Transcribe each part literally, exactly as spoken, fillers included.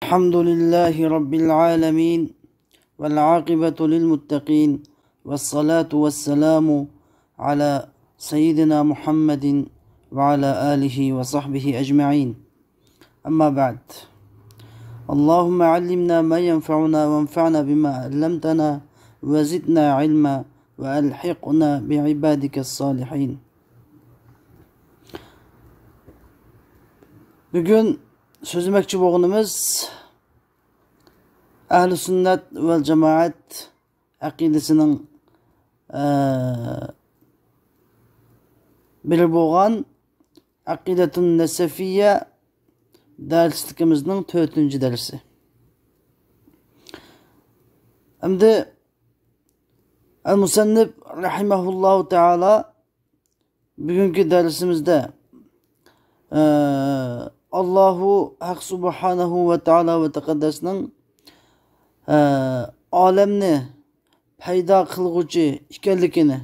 الحمد لله رب العالمين، والعاقبة للمتقين، والصلاة والسلام على سيدنا محمد وعلى آله وصحبه أجمعين. أما بعد. اللهم علمنا ما ينفعنا وانفعنا بما علمتنا وزدنا علما وألحقنا بعبادك الصالحين. بۈگۈن سۆزلىمەكچى بولغىنىمىز ئەھلى سۈننەت ۋەل جامائەت ئەقىدىسىنىڭ، ئە، بىرى بولغان ئەقىدەتۇن نەسەفىيە دەرسلىكىمىزنىڭ تۆتىنچى دەرسى. ئەمدى ئەل مۇسەننىپ رەھىمەھۇللاھۇ تەئالا بۈگۈنكى دەرسىمىزدە، ئە، ئاللاھۇ ھەق سۇبھانەھۇ ۋە تائالا ۋە تەقەددەسنىڭ، ئە، ئالەمنى پەيدا قىلغۇچى ئىكەنلىكىنى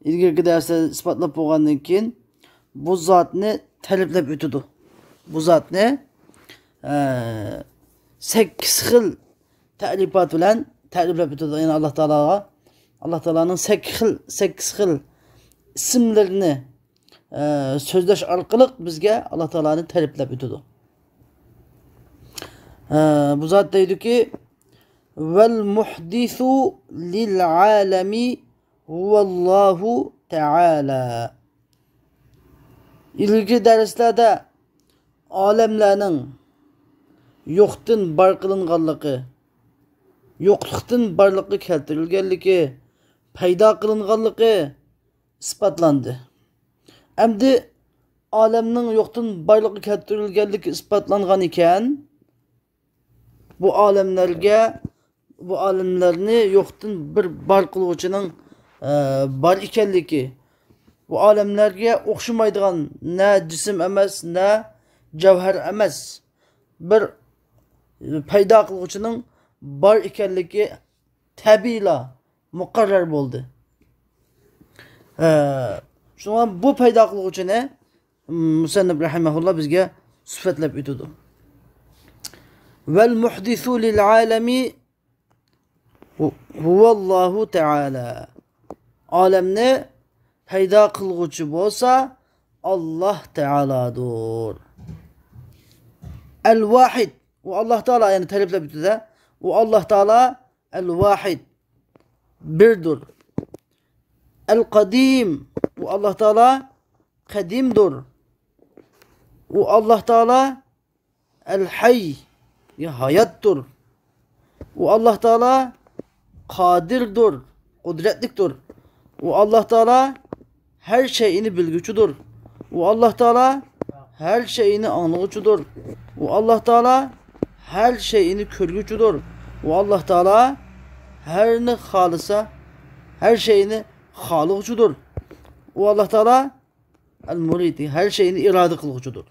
ئىلگىرىكى دەرسلەردە ئىسپاتلاپ بولغاندىن كېيىن، بۇ زاتنى تەرىپلەپ ئۆتىدۇ. بۇ زاتنى، ئە، سەككىز خىل تەرىپات بىلەن تەرىپلەپ ئۆتىدۇ. يەنى ئاللا تائالاغا، ئاللا تائالانىڭ سەككىز خىل، سەككىز خىل ئىسىملىرىنى، ئە، سۆزلەش ئارقىلىق بىزگە ئاللا تائالانى تەرىپلەپ ئۆتىدۇ. ئە، بۇ زات دەيدۇكى، ۋەل مۇھدىسۇ لىل ئالەمى ھۇۋاللاھۇ تائالا. ئىلگىرىكى دەرسلەردە ئالەملەرنىڭ يوقتىن بار قىلىنغانلىقى، يوقلۇقتىن بارلىققا كەلتۈرۈلگەنلىكى، پەيدا قىلىنغانلىقى ئىسپاتلاندى. ئەمدى ئالەمنىڭ يوقتىن بارلىققا كەلتۈرۈلگەنلىكى ئىسپاتلانغان ئىكەن، بۇ ئالەملەرگە، بۇ ئالەملەرنى يوقتىن بىر بار قىلغۇچىنىڭ، ئە، بار ئىكەنلىكى، بۇ ئالەملەرگە ئوخشىمايدىغان نە جىسىم ئەمەس، نە جەۋھەر ئەمەس، بىر پەيدا قىلغۇچىنىڭ بار ئىكەنلىكى تەبىئىيلا مۇقەررەر بولدى. ئە، شۇڭا بۇ پەيدا قىلغۇچىنى مۇسەننىپ رەھىمەھۇللا بىزگە سۈپەتلەپ ئۆتىدۇ. ۋەل مۇھدىسۇ لىل ئالەمى ھۇۋاللاھۇ تائالا. ئالەمنى پەيدا قىلغۇچى بولسا ئاللا تائالادۇر. ئەل ۋاھىد، ئۇ ئاللا تائالا، يەنى تەرىپلەپ ئۆتىدۇ. ئۇ ئاللا تائالا ئەل ۋاھىد، بىردۇر. ئەل قەدىم، ئۇ ئاللا تائالا قەدىمدۇر. ئۇ ئاللا تائالا ئەل ھەي، ھاياتتۇر. ئۇ ئاللا تائالا قادىردۇر، قۇدرەتلىكتۇر. ئۇ ئاللا تائالا ھەر شەيئىنى بىلگۈچىدۇر. ئۇ ئاللا تائالا ھەر شەيئىنى ئاڭلىغۇچىدۇر. ئۇ ئاللا تائالا ھەر شەيئىنى كۆرگۈچىدۇر. ئۇ ئاللا تائالا ھەرنى خالىسا، ھەر شەيئىنى خالىغۇچىدۇر. ئۇ ئاللا تائالا ئەل مۇرىد، ھەر شەيئىنى ئىرادە قىلغۇچىدۇر.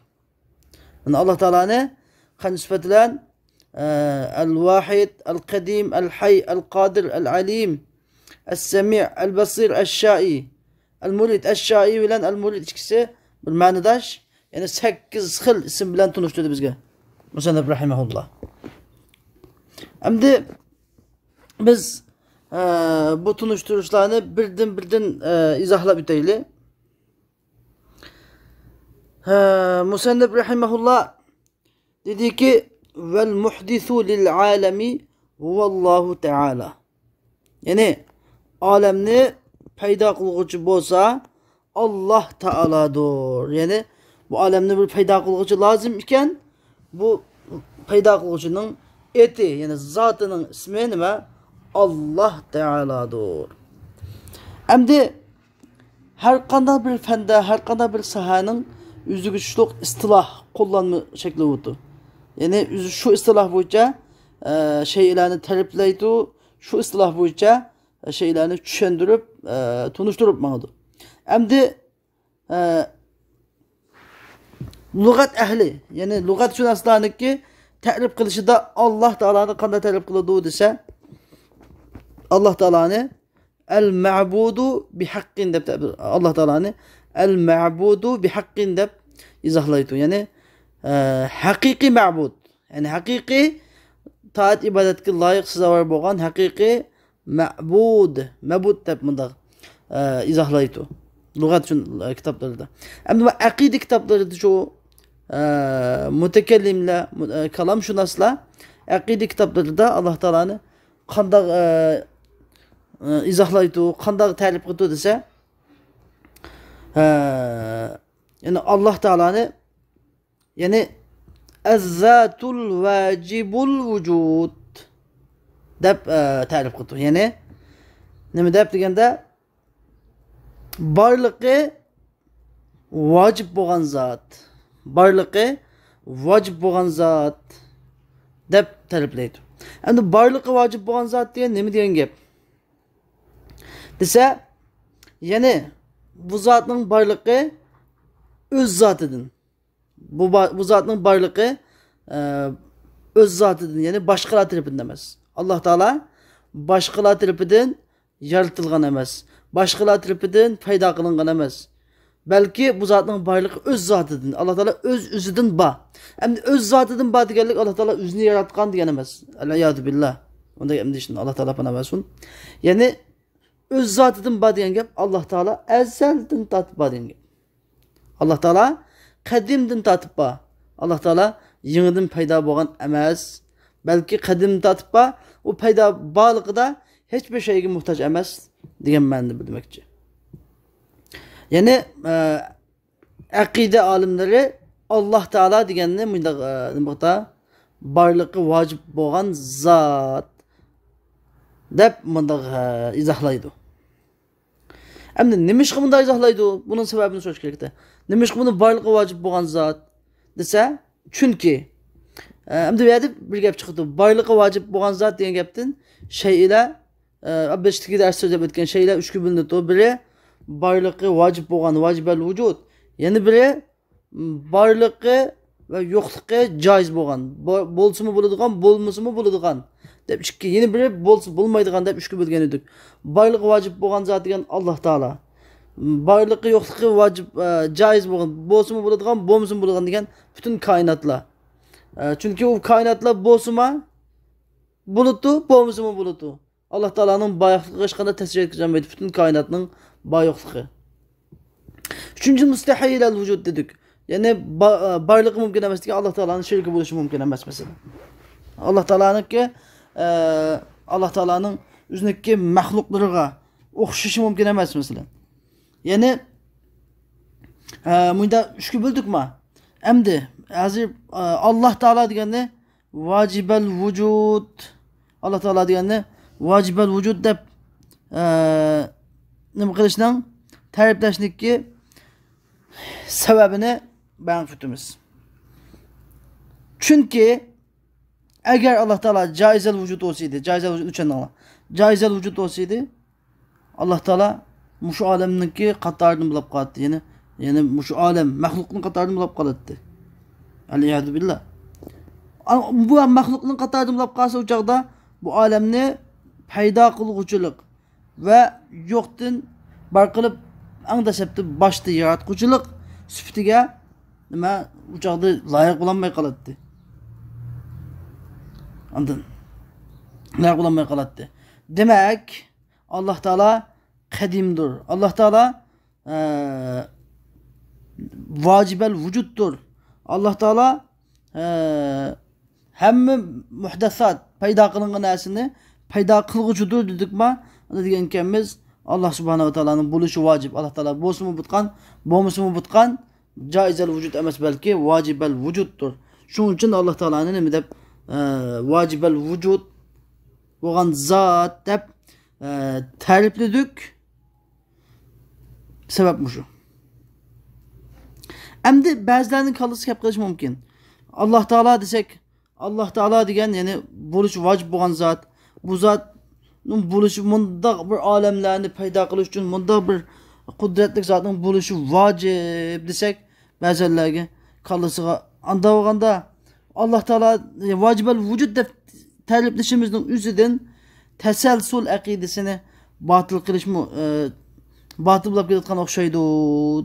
مانا ئاللا تائالانى قانچە سۈپەت بىلەن؟ ئە، ئەل ۋاھىد، ئەل قەدىم، ئەل ھەي، ئەل قادىر، ئەل ئەلىم، ئەس سەمىئ، ئەل بەسىر، ئەش شائى. ئەل مۇرىد، ئەش شائى بىلەن ئەل مۇرىد ئىككىسى بىر مەنىداش. يەنى سەككىز خىل ئىسىم بىلەن تونۇشتۇردى بىزگە مۇسەننىپ رەھىمەھۇللا. ئەمدى بىز، ئە، بۇ تونۇشتۇرۇشلارنى بىردىن-بىردىن، ئە، ئىزاھلاپ ئۆتەيلى. ھە، مۇسەننىپ رەھىمەھۇللا دېدىكى، ۋەل مۇھدىسۇ لىل ئالەمى ھۇۋاللاھۇ تائالا. يەنى ئالەمنى پەيدا قىلغۇچى بولسا ئاللا تائالادۇر. يەنى بۇ ئالەمنى بىر پەيدا قىلغۇچى لازىم ئىكەن، بۇ پەيدا قىلغۇچىنىڭ ئېتى، يەنى زاتىنىڭ ئىسمى نېمە؟ ئاللا تائالادۇر. ئەمدى ھەر قانداق بىر پەندە، ھەر قانداق بىر ساھەنىڭ ئۆزىگە چۈشلۈق ئىستىلاھ، قوللانما شەكلى بولىدۇ. يەنى ئۆزى شۇ ئىستىلاھ بويىچە، ئە، شەيئىلەرنى تەرىپلەيدۇ، شۇ ئىستىلاھ بويىچە شەيئىلەرنى چۈشەندۈرۈپ، ئە، تونۇشتۇرۇپ ماڭىدۇ. ئەمدى، ئە، لۇغەت ئەھلى، يەنى لۇغەتشۇناسلارنىڭكى تەرىپ قىلىشىدا ئاللا تائالانى قانداق تەرىپ قىلىدۇ دېسە، ئاللا تائالانى ئەل مەبۇدۇ بىھەققىن دەپ، ئاللا تائالانى ئەل مەبۇدۇ بىھەققىن دەپ ئىزاھلايدۇ. يەنى، ئە، ھەقىقىي مەبۇد. يەنى ھەقىقىي تائەت ئىبادەتكە لايىق سازاۋەر بولغان ھەقىقىي مەبۇد، مەبۇد دەپ مۇنداق، ئە، ئىزاھلايدۇ. لۇغەت شۇن، ئە، كىتابلىرىدا. ئەمدى بۇ ئەقىدە كىتابلىرىدا شۇ، ئە، مۇتەكەللىملەر، مۇ-، ئە، كالامشۇناسلار ئەقىدە كىتابلىرىدا ئاللا تائالانى قانداق، ئە، ئە، ئىزاھلايدۇ، قانداق تەرىپ قىلىدۇ دېسە، ئە، يەنى ئاللا تائالانى يەنى ئەززاتۇل ۋاجىبۇل ۋۇجۇد دەپ، ئە، تەرىپ قىلىدۇ. يەنى نېمە دەپ دېگەندە، بارلىقى ۋاجىپ بولغان زات. بارلىقى ۋاجىپ بولغان زات دەپ تەرىپلەيدۇ. ئەمدى بارلىقى ۋاجىپ بولغان زات دېگەن نېمە دېگەن گەپ دېسە، يەنى بۇ زاتنىڭ بارلىقى ئۆز زاتىدىن. بۇ با-، بۇ زاتنىڭ بارلىقى، ئە، ئۆز زاتىدىن، يەنى باشقىلار تەرىپىدىن ئەمەس. ئاللا تائالا باشقىلار تەرىپىدىن يارىتىلغان ئەمەس. باشقىلار تەرىپىدىن پەيدا قىلىنغان ئەمەس. بەلكى بۇ زاتنىڭ بارلىقى ئۆز زاتىدىن. ئاللا تائالا ئۆز ئۆزىدىن بار. ئەمدى ئۆز زاتىدىن بار دېگەنلىك ئاللا تائالا ئۆزىنى ياراتقان دېگەن ئەمەس. ئەلئىيازۇ بىللا. ئۇنداق ئەندىشىدىن ئاللا تائالا پانا بەرسۇن. يەنى ئۆز زاتىدىن بار دېگەن گەپ، ئاللا تائالا ئەزەلدىن تارتىپ بار دېگەن گەپ. ئاللا تائالا قەدىمدىن تارتىپ بار. ئاللا تائالا يېڭىدىن پەيدا بولغان ئەمەس. بەلكى قەدىمدىن تارتىپ بار. ئۇ پەيدا بارلىقىدا ھېچبىر شەيگە موھتاج ئەمەس دېگەن مەنىدە بىلدۈرمەكچى. يەنى، ئە، ئەقىدە ئالىملىرى ئاللا تائالا دېگەننى مۇنداق، ئە، نېمە بارلىقى ۋاجىپ بولغان زات دەپ مۇنداق، ئە، ئىزاھلايدۇ. ئەمدى نېمىشقا مۇنداق ئىزاھلايدۇ؟ بۇنىڭ سەۋەبىنى سورىشى كېرەكتە. نېمىشقا بۇنى بارلىقى ۋاجىپ بولغان زات دېسە، چۈنكى، ئە، ئەمدى بۇ يەردە بىر گەپ چىقىدۇ. بارلىقى ۋاجىپ بولغان زات دېگەن گەپتىن شەيئىلەر، ئە، بېشىدىكى دەرستە سۆزلەپ ئۆتكەن شەيئىلەر ئۈچكە بۆلۈنىدۇ. بىرى بارلىقى ۋاجىپ بولغان، ۋاجىبەل ۋۇجۇد. يەنە بىرى بارلىقى ۋە يوقلۇقى جايىز بولغان، بو-، بولسىمۇ بولىدىغان، بولمىسىمۇ بولىدىغان دەپ ئىككى، يەنە بىرى بولسا بولمايدىغان دەپ ئۈچكە بۆلگەن ئىدۇق. بارلىقى ۋاجىپ بولغان زات دېگەن ئاللا تائالا. بارلىقى يوقلۇقى ۋاجىپ، ئە، جايىز بولغان، بولسىمۇ بولىدىغان، بولمىسىمۇ بولىدىغان دېگەن پۈتۈن كائىناتلار. ئە، چۈنكى ئۇ كائىناتلار بولسىمۇ بولىدۇ، بولمىسىمۇ بولىدۇ. ئاللا تائالانىڭ بار يوقلۇقىغا ھېچقانداق تەسىر يەتكۈزەلمەيدۇ، پۈتۈن كائىناتنىڭ بار يوقلۇقى. ئۈچىنچى، مۇستەھىلەل ۋۇجۇد دېدۇق. يەنى با-، بارلىقى مۇمكىن ئەمەس دېگەن ئاللا تائالانىڭ شېرىكى بولۇشى مۇمكىن ئەمەس، مەسىلەن. ئاللا تائالانىڭكى، ئە، ئاللا تائالانىڭ ئۆزىنىڭكى مەخلۇقلىرىغا ئوخشىشى مۇمكىن ئەمەس، مەسىلەن. يەنى، ئە، مۇنداق ئۈچكە بۆلدۇقما؟ ئەمدى ھازىر، ئە، ئاللا تائالا دېگەننى ۋاجىبەل ۋۇجۇد، ئاللا تائالا دېگەننى ۋاجىبەل ۋۇجۇد دەپ، ئە، نېمە قىلىشنىڭ، تەرىپلەشنىڭكى سەۋەبىنى بايان قىلىپ ئۆتىمىز. چۈنكى ئەگەر ئاللا تائالا جائىزەل ۋۇجۇد بولسا ئىدى، جائىزەل ۋۇجۇد، چۈشەندىڭلار؟ جائىزەل ۋۇجۇد بولسا ئىدى، ئاللا تائالا مۇشۇ ئالەمنىڭكى قاتارىدىن بولۇپ قالاتتى. يەنى، يەنى مۇشۇ ئالەم مەخلۇقنىڭ قاتارىدىن بولۇپ قالاتتى. ئەلئىيازۇ بىللا. ئا-، بۇ مەخلۇقنىڭ قاتارىدىن بولۇپ قالسا، ئۇ چاغدا بۇ ئالەمنى پەيدا قىلغۇچىلىق ۋە يوقتىن بار قىلىپ، ئەڭ دەسلەپتە باشتا ياراتقۇچىلىق سۈپىتىگە نېمە، ئۇ چاغدا لايىق بولالماي قالاتتى. ئاندىن لايىق بولالماي قالاتتى. دېمەك، ئاللا تائالا قەدىمدۇر. ئاللا تائالا، ئە، ۋاجىبەل ۋۇجۇدتۇر. ئاللا تائالا، ئە، ھەممە مۇھدەسات، پەيدا قىلىنغان نەرسىنى پەيدا قىلغۇچىدۇر دېدۇقما؟ ئۇنى دېگەن ئىكەنمىز، ئاللا سۇبھانەھۇ ۋە تائالانىڭ بولۇشى ۋاجىپ. ئاللا تائالا بولسىمۇ بولىدىغان، بولمىسىمۇ بولىدىغان، جائىزەل ۋۇجۇد ئەمەس، بەلكى ۋاجىبەل ۋۇجۇدتۇر. شۇنىڭ ئۈچۈن ئاللا تائالانى نېمە دەپ، ئە، ۋاجىبەل ۋۇجۇد بولغان زات دەپ، ئە، تەرىپلىدۇق. سەۋەب مۇشۇ. ئەمدى بەزىلەرنىڭ كاللىسىغا كەپ قېلىشى مۇمكىن. ئاللا تائالا دېسەك، ئاللا تائالا دېگەن، يەنى بولۇشى ۋاجىپ بولغان زات. بۇ زاتنىڭ بولۇشى، مۇنداق بىر ئالەملەرنى پەيدا قىلىش ئۈچۈن مۇنداق بىر قۇدرەتلىك زاتنىڭ بولۇشى ۋاجىپ دېسەك، بەزىلەرگە كاللىسىغا ئانداق بولغاندا، ئاللا تائالا ۋاجىبەل ۋۇجۇد دەپ تەرىپلىشىمىزنىڭ ئۆزىدىن تەسەلسۇل ئەقىدىسىنى باتىل قىلىشمۇ، ئە، باتىل بولۇپ كېتىۋاتقان ئوخشايدۇ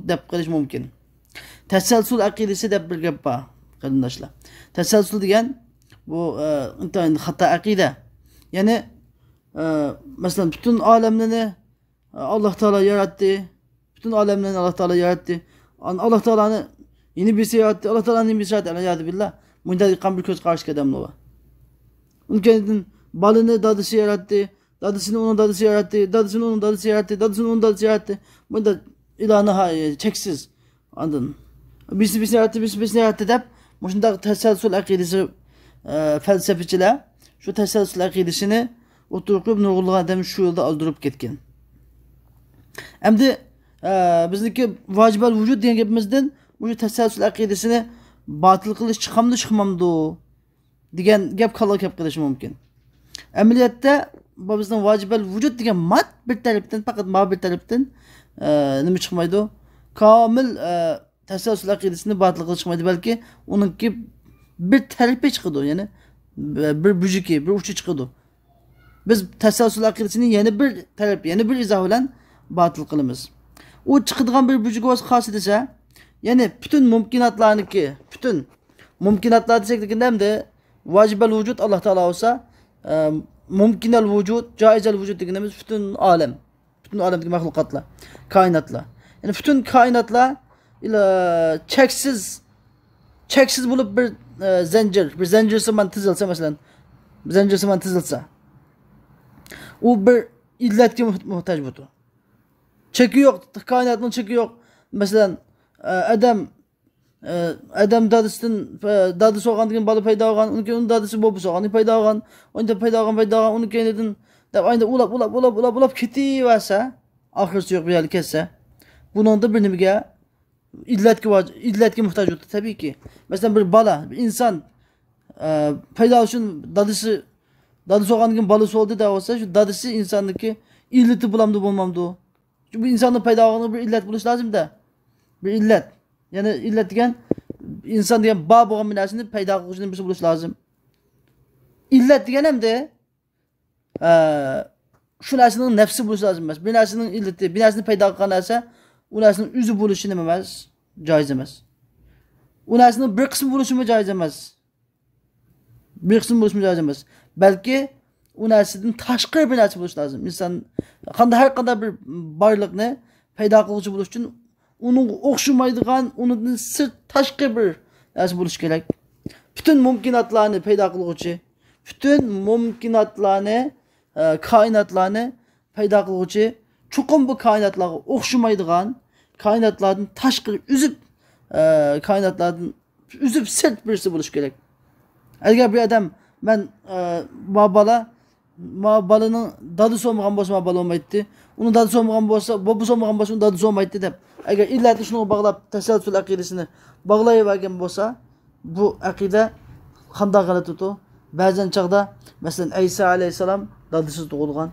دەپ قېلىش مۇمكىن. تەسەلسۇل ئەقىدىسى دەپ بىر گەپ بار، قېرىنداشلار. تەسەلسۇل دېگەن بۇ ئە، ئىنتايىن خاتا ئەقىدە. يەنى ئە، مەسىلەن، پۈتۈن ئالەملەرنى ئە، ئاللاھ تائالا ياراتتى. پۈتۈن ئالەملەرنى ئاللاھ تائالا ياراتتى. ئان-، ئاللاھ تائالانى يەنە بىرسى ياراتتى. ئاللاھ تائالانى يەنە بىرسى ياراتتى. ئەلئىيازۇ بىللاھ. مۇنداق قىلغان بىر كۆز قاراشتىكى ئادەملەر بار. ئۇنىڭ كەينىدىن بالىنى دادىسى ياراتتى. دادىسىنى ئۇنىڭ دادىسى ياراتتى. دادىسىنى ئۇنىڭ دادىسى ياراتتى. دادىسىنى ئۇنىڭ دادىسى ياراتتى. بۇنداق ئىلا نىھايە چەكسىز. ئاندىن بىرسى بىرسىنى ياراتتى، بىرسى بىرسىنى ياراتتى دەپ مۇشۇنداق تەسەلسۇل ئەقىدىسى ئە، پەلسەپىچىلەر شۇ تەسەلسۇل ئەقىدىسىنى ئوتتۇرىغا قويۇپ، نۇرغۇنلىغان ئادەم شۇ يولدا ئالدۇرۇپ كەتكەن. ئەمدى ئە، بىزنىڭكى ۋاجىبەل ۋۇجۇد دېگەن گېپىمىزدىن مۇشۇ تەسەلسۇل ئەقىدىسىنى باتىل قىلىش چىقامدۇ، چىقمامدۇ دېگەن گەپ كاللىغا كەپ قېلىشى مۇمكىن. ئەمەلىيەتتە بۇ بىزنىڭ ۋاجىبەل ۋۇجۇد دېگەن مات بىر تەرەپتىن، پەقەت ما بىر تەرەپتىن ئە، نېمە چىقمايدۇ؟ كامىل ئە، تەسەلسۇل ئەقىدىسىنى باتىل قىلىش چىقمايدۇ، بەلكى ئۇنىڭكى بىر تەرىپى چىقىدۇ، يەنى بىر بۇژىكى، بىر ئۇچى چىقىدۇ. بىز تەسەلسۇل ئەقىدىسىنى يەنە بىر تەرەپ، يەنە بىر ئىزاھ بىلەن باتىل قىلىمىز. ئۇ چىقىدىغان بىر بۇژىكى بولسا خاسى دېسە، يەنى پۈتۈن مۇمكىناتلارنىڭكى، پۈتۈن مۇمكىناتلار دېسەك دېگەندە ئەمدى ۋاجىبەل ۋۇجۇد ئاللاھ تائالا بولسا، ئە، مۇمكىنەل ۋۇجۇد، جائىزەل ۋۇجۇد دېگىنىمىز پۈتۈن ئالەم. پۈتۈن ئالەمدىكى مەخلۇقاتلار، كائىناتلار. يەنى پۈتۈن كائىناتلار ئىلا چەكسىز، چەكسىز بولۇپ بىر ئە، زەنجىر، بىر زەنجىرسىمان تىزىلسە، مەسىلەن، بىر زەنجىرسىمان تىزىلسە، ئۇ بىر ئىللەتكە موھ-، موھتاج بۇ. چېكى يوق، كائىناتنىڭ چېكى يوق. مەسىلەن، ئە، ئادەم ئە، ئادەم دادىسىدىن، ئە، دادىسى بولغاندىن كېيىن بالا پەيدا بولغان، ئۇنىڭ كېيىن ئۇنىڭ دادىسى بولۇپ بولغان، پەيدا بولغان، ئۇنىڭ پەيدا بولغان، پەيدا بولغان، ئۇنىڭ كەينىدىن دەپ ئاينى ئۇلاپ، ئۇلاپ، ئۇلاپ، ئۇلاپ، ئۇلاپ كېتىۋەرسە، ئاخىرسى يوق بىر يەرگە كەتسە، بۇنىڭدا بىر نېمىگە، ئىللەتكە ۋاج-، ئىللەتكە موھتاج بولىدۇ، تەبىئىيكى. مەسىلەن، بىر بالا، بىر ئىنسان، ئە، پەيدا بولۇشتىن دادىسى، دادىسى بولغاندىن كېيىن بالىسى بولدى دەپ بولسا، شۇ دادىسى ئىنساننىڭكى ئىللىتى بولامدۇ، بولمامدۇ؟ چۈنكى بۇ ئىنساننىڭ پەيدا بولغانلىقىغا بىر ئىللەت بولۇشى لازىم-دە. بىر ئىللەت. يەنى ئىللەت دېگەن ئىنسان دېگەن بار بولغان بىر نەرسىنى پەيدا قىلغۇچىنىڭ بىرسى بولۇشى لازىم. ئىللەت دېگەن ئەمدى، ئە، شۇ نەرسىنىڭ نەپسى بولۇشى لازىم ئەمەس. بىر نەرسىنىڭ ئىللىتى، بىر نەرسىنى پەيدا قىلغان نەرسە، ئۇ نەرسىنىڭ ئۆزى بولۇشى نېمە ئەمەس؟ جايىز ئەمەس. ئۇ نەرسىنىڭ بىر قىسمى بولۇشىمۇ جايىز ئەمەس. بىر قىسمى بولۇشىمۇ جايىز ئەمەس. بەلكى ئۇ نەرسىدىن تاشقىرى بىر نەرسە بولۇشى لازىم. ئىنسان قاندا-، ھەر قانداق بىر بارلىقنى پەيدا قىلغۇچى بولۇش ئۈچۈن ئۇنىڭغا ئوخشىمايدىغان، ئۇنىڭدىن سىرت، تاشقى بىر نەرسە بولۇشى كېرەك. پۈتۈن مۇمكىناتلارنى پەيدا قىلغۇچى، پۈتۈن مۇمكىناتلارنى، ئە، كائىناتلارنى پەيدا قىلغۇچى چوقۇم بۇ كائىناتلارغا ئوخشىمايدىغان، كائىناتلاردىن تاشقىرى ئۈزۈپ، ئە، كائىناتلاردىن ئۈزۈپ سىرت بىرسى بولۇشى كېرەك. ئەگەر بىر ئادەم، مەن، ئە، ما بالا، ما بالىنىڭ دادىسى بولمىغان بولسا، ما بالا بولمايتتى. ئۇنىڭ دادىسى بولمىغان بولسا، بوبىسى بولمىغان بولسا، ئۇنىڭ دادىسى بولمايتتى دەپ، ئەگەر ئىللەتنى شۇنىڭغا باغلاپ، تەسەلسۇل ئەقىدىسىنى باغلايۋەرگەن بولسا، بۇ ئەقىدە قانداق غەلىتىدۇ؟ بەزەن چاغدا، مەسىلەن، ئەيسا ئەلەيھىسسالام دادىسىز تۇغۇلغان،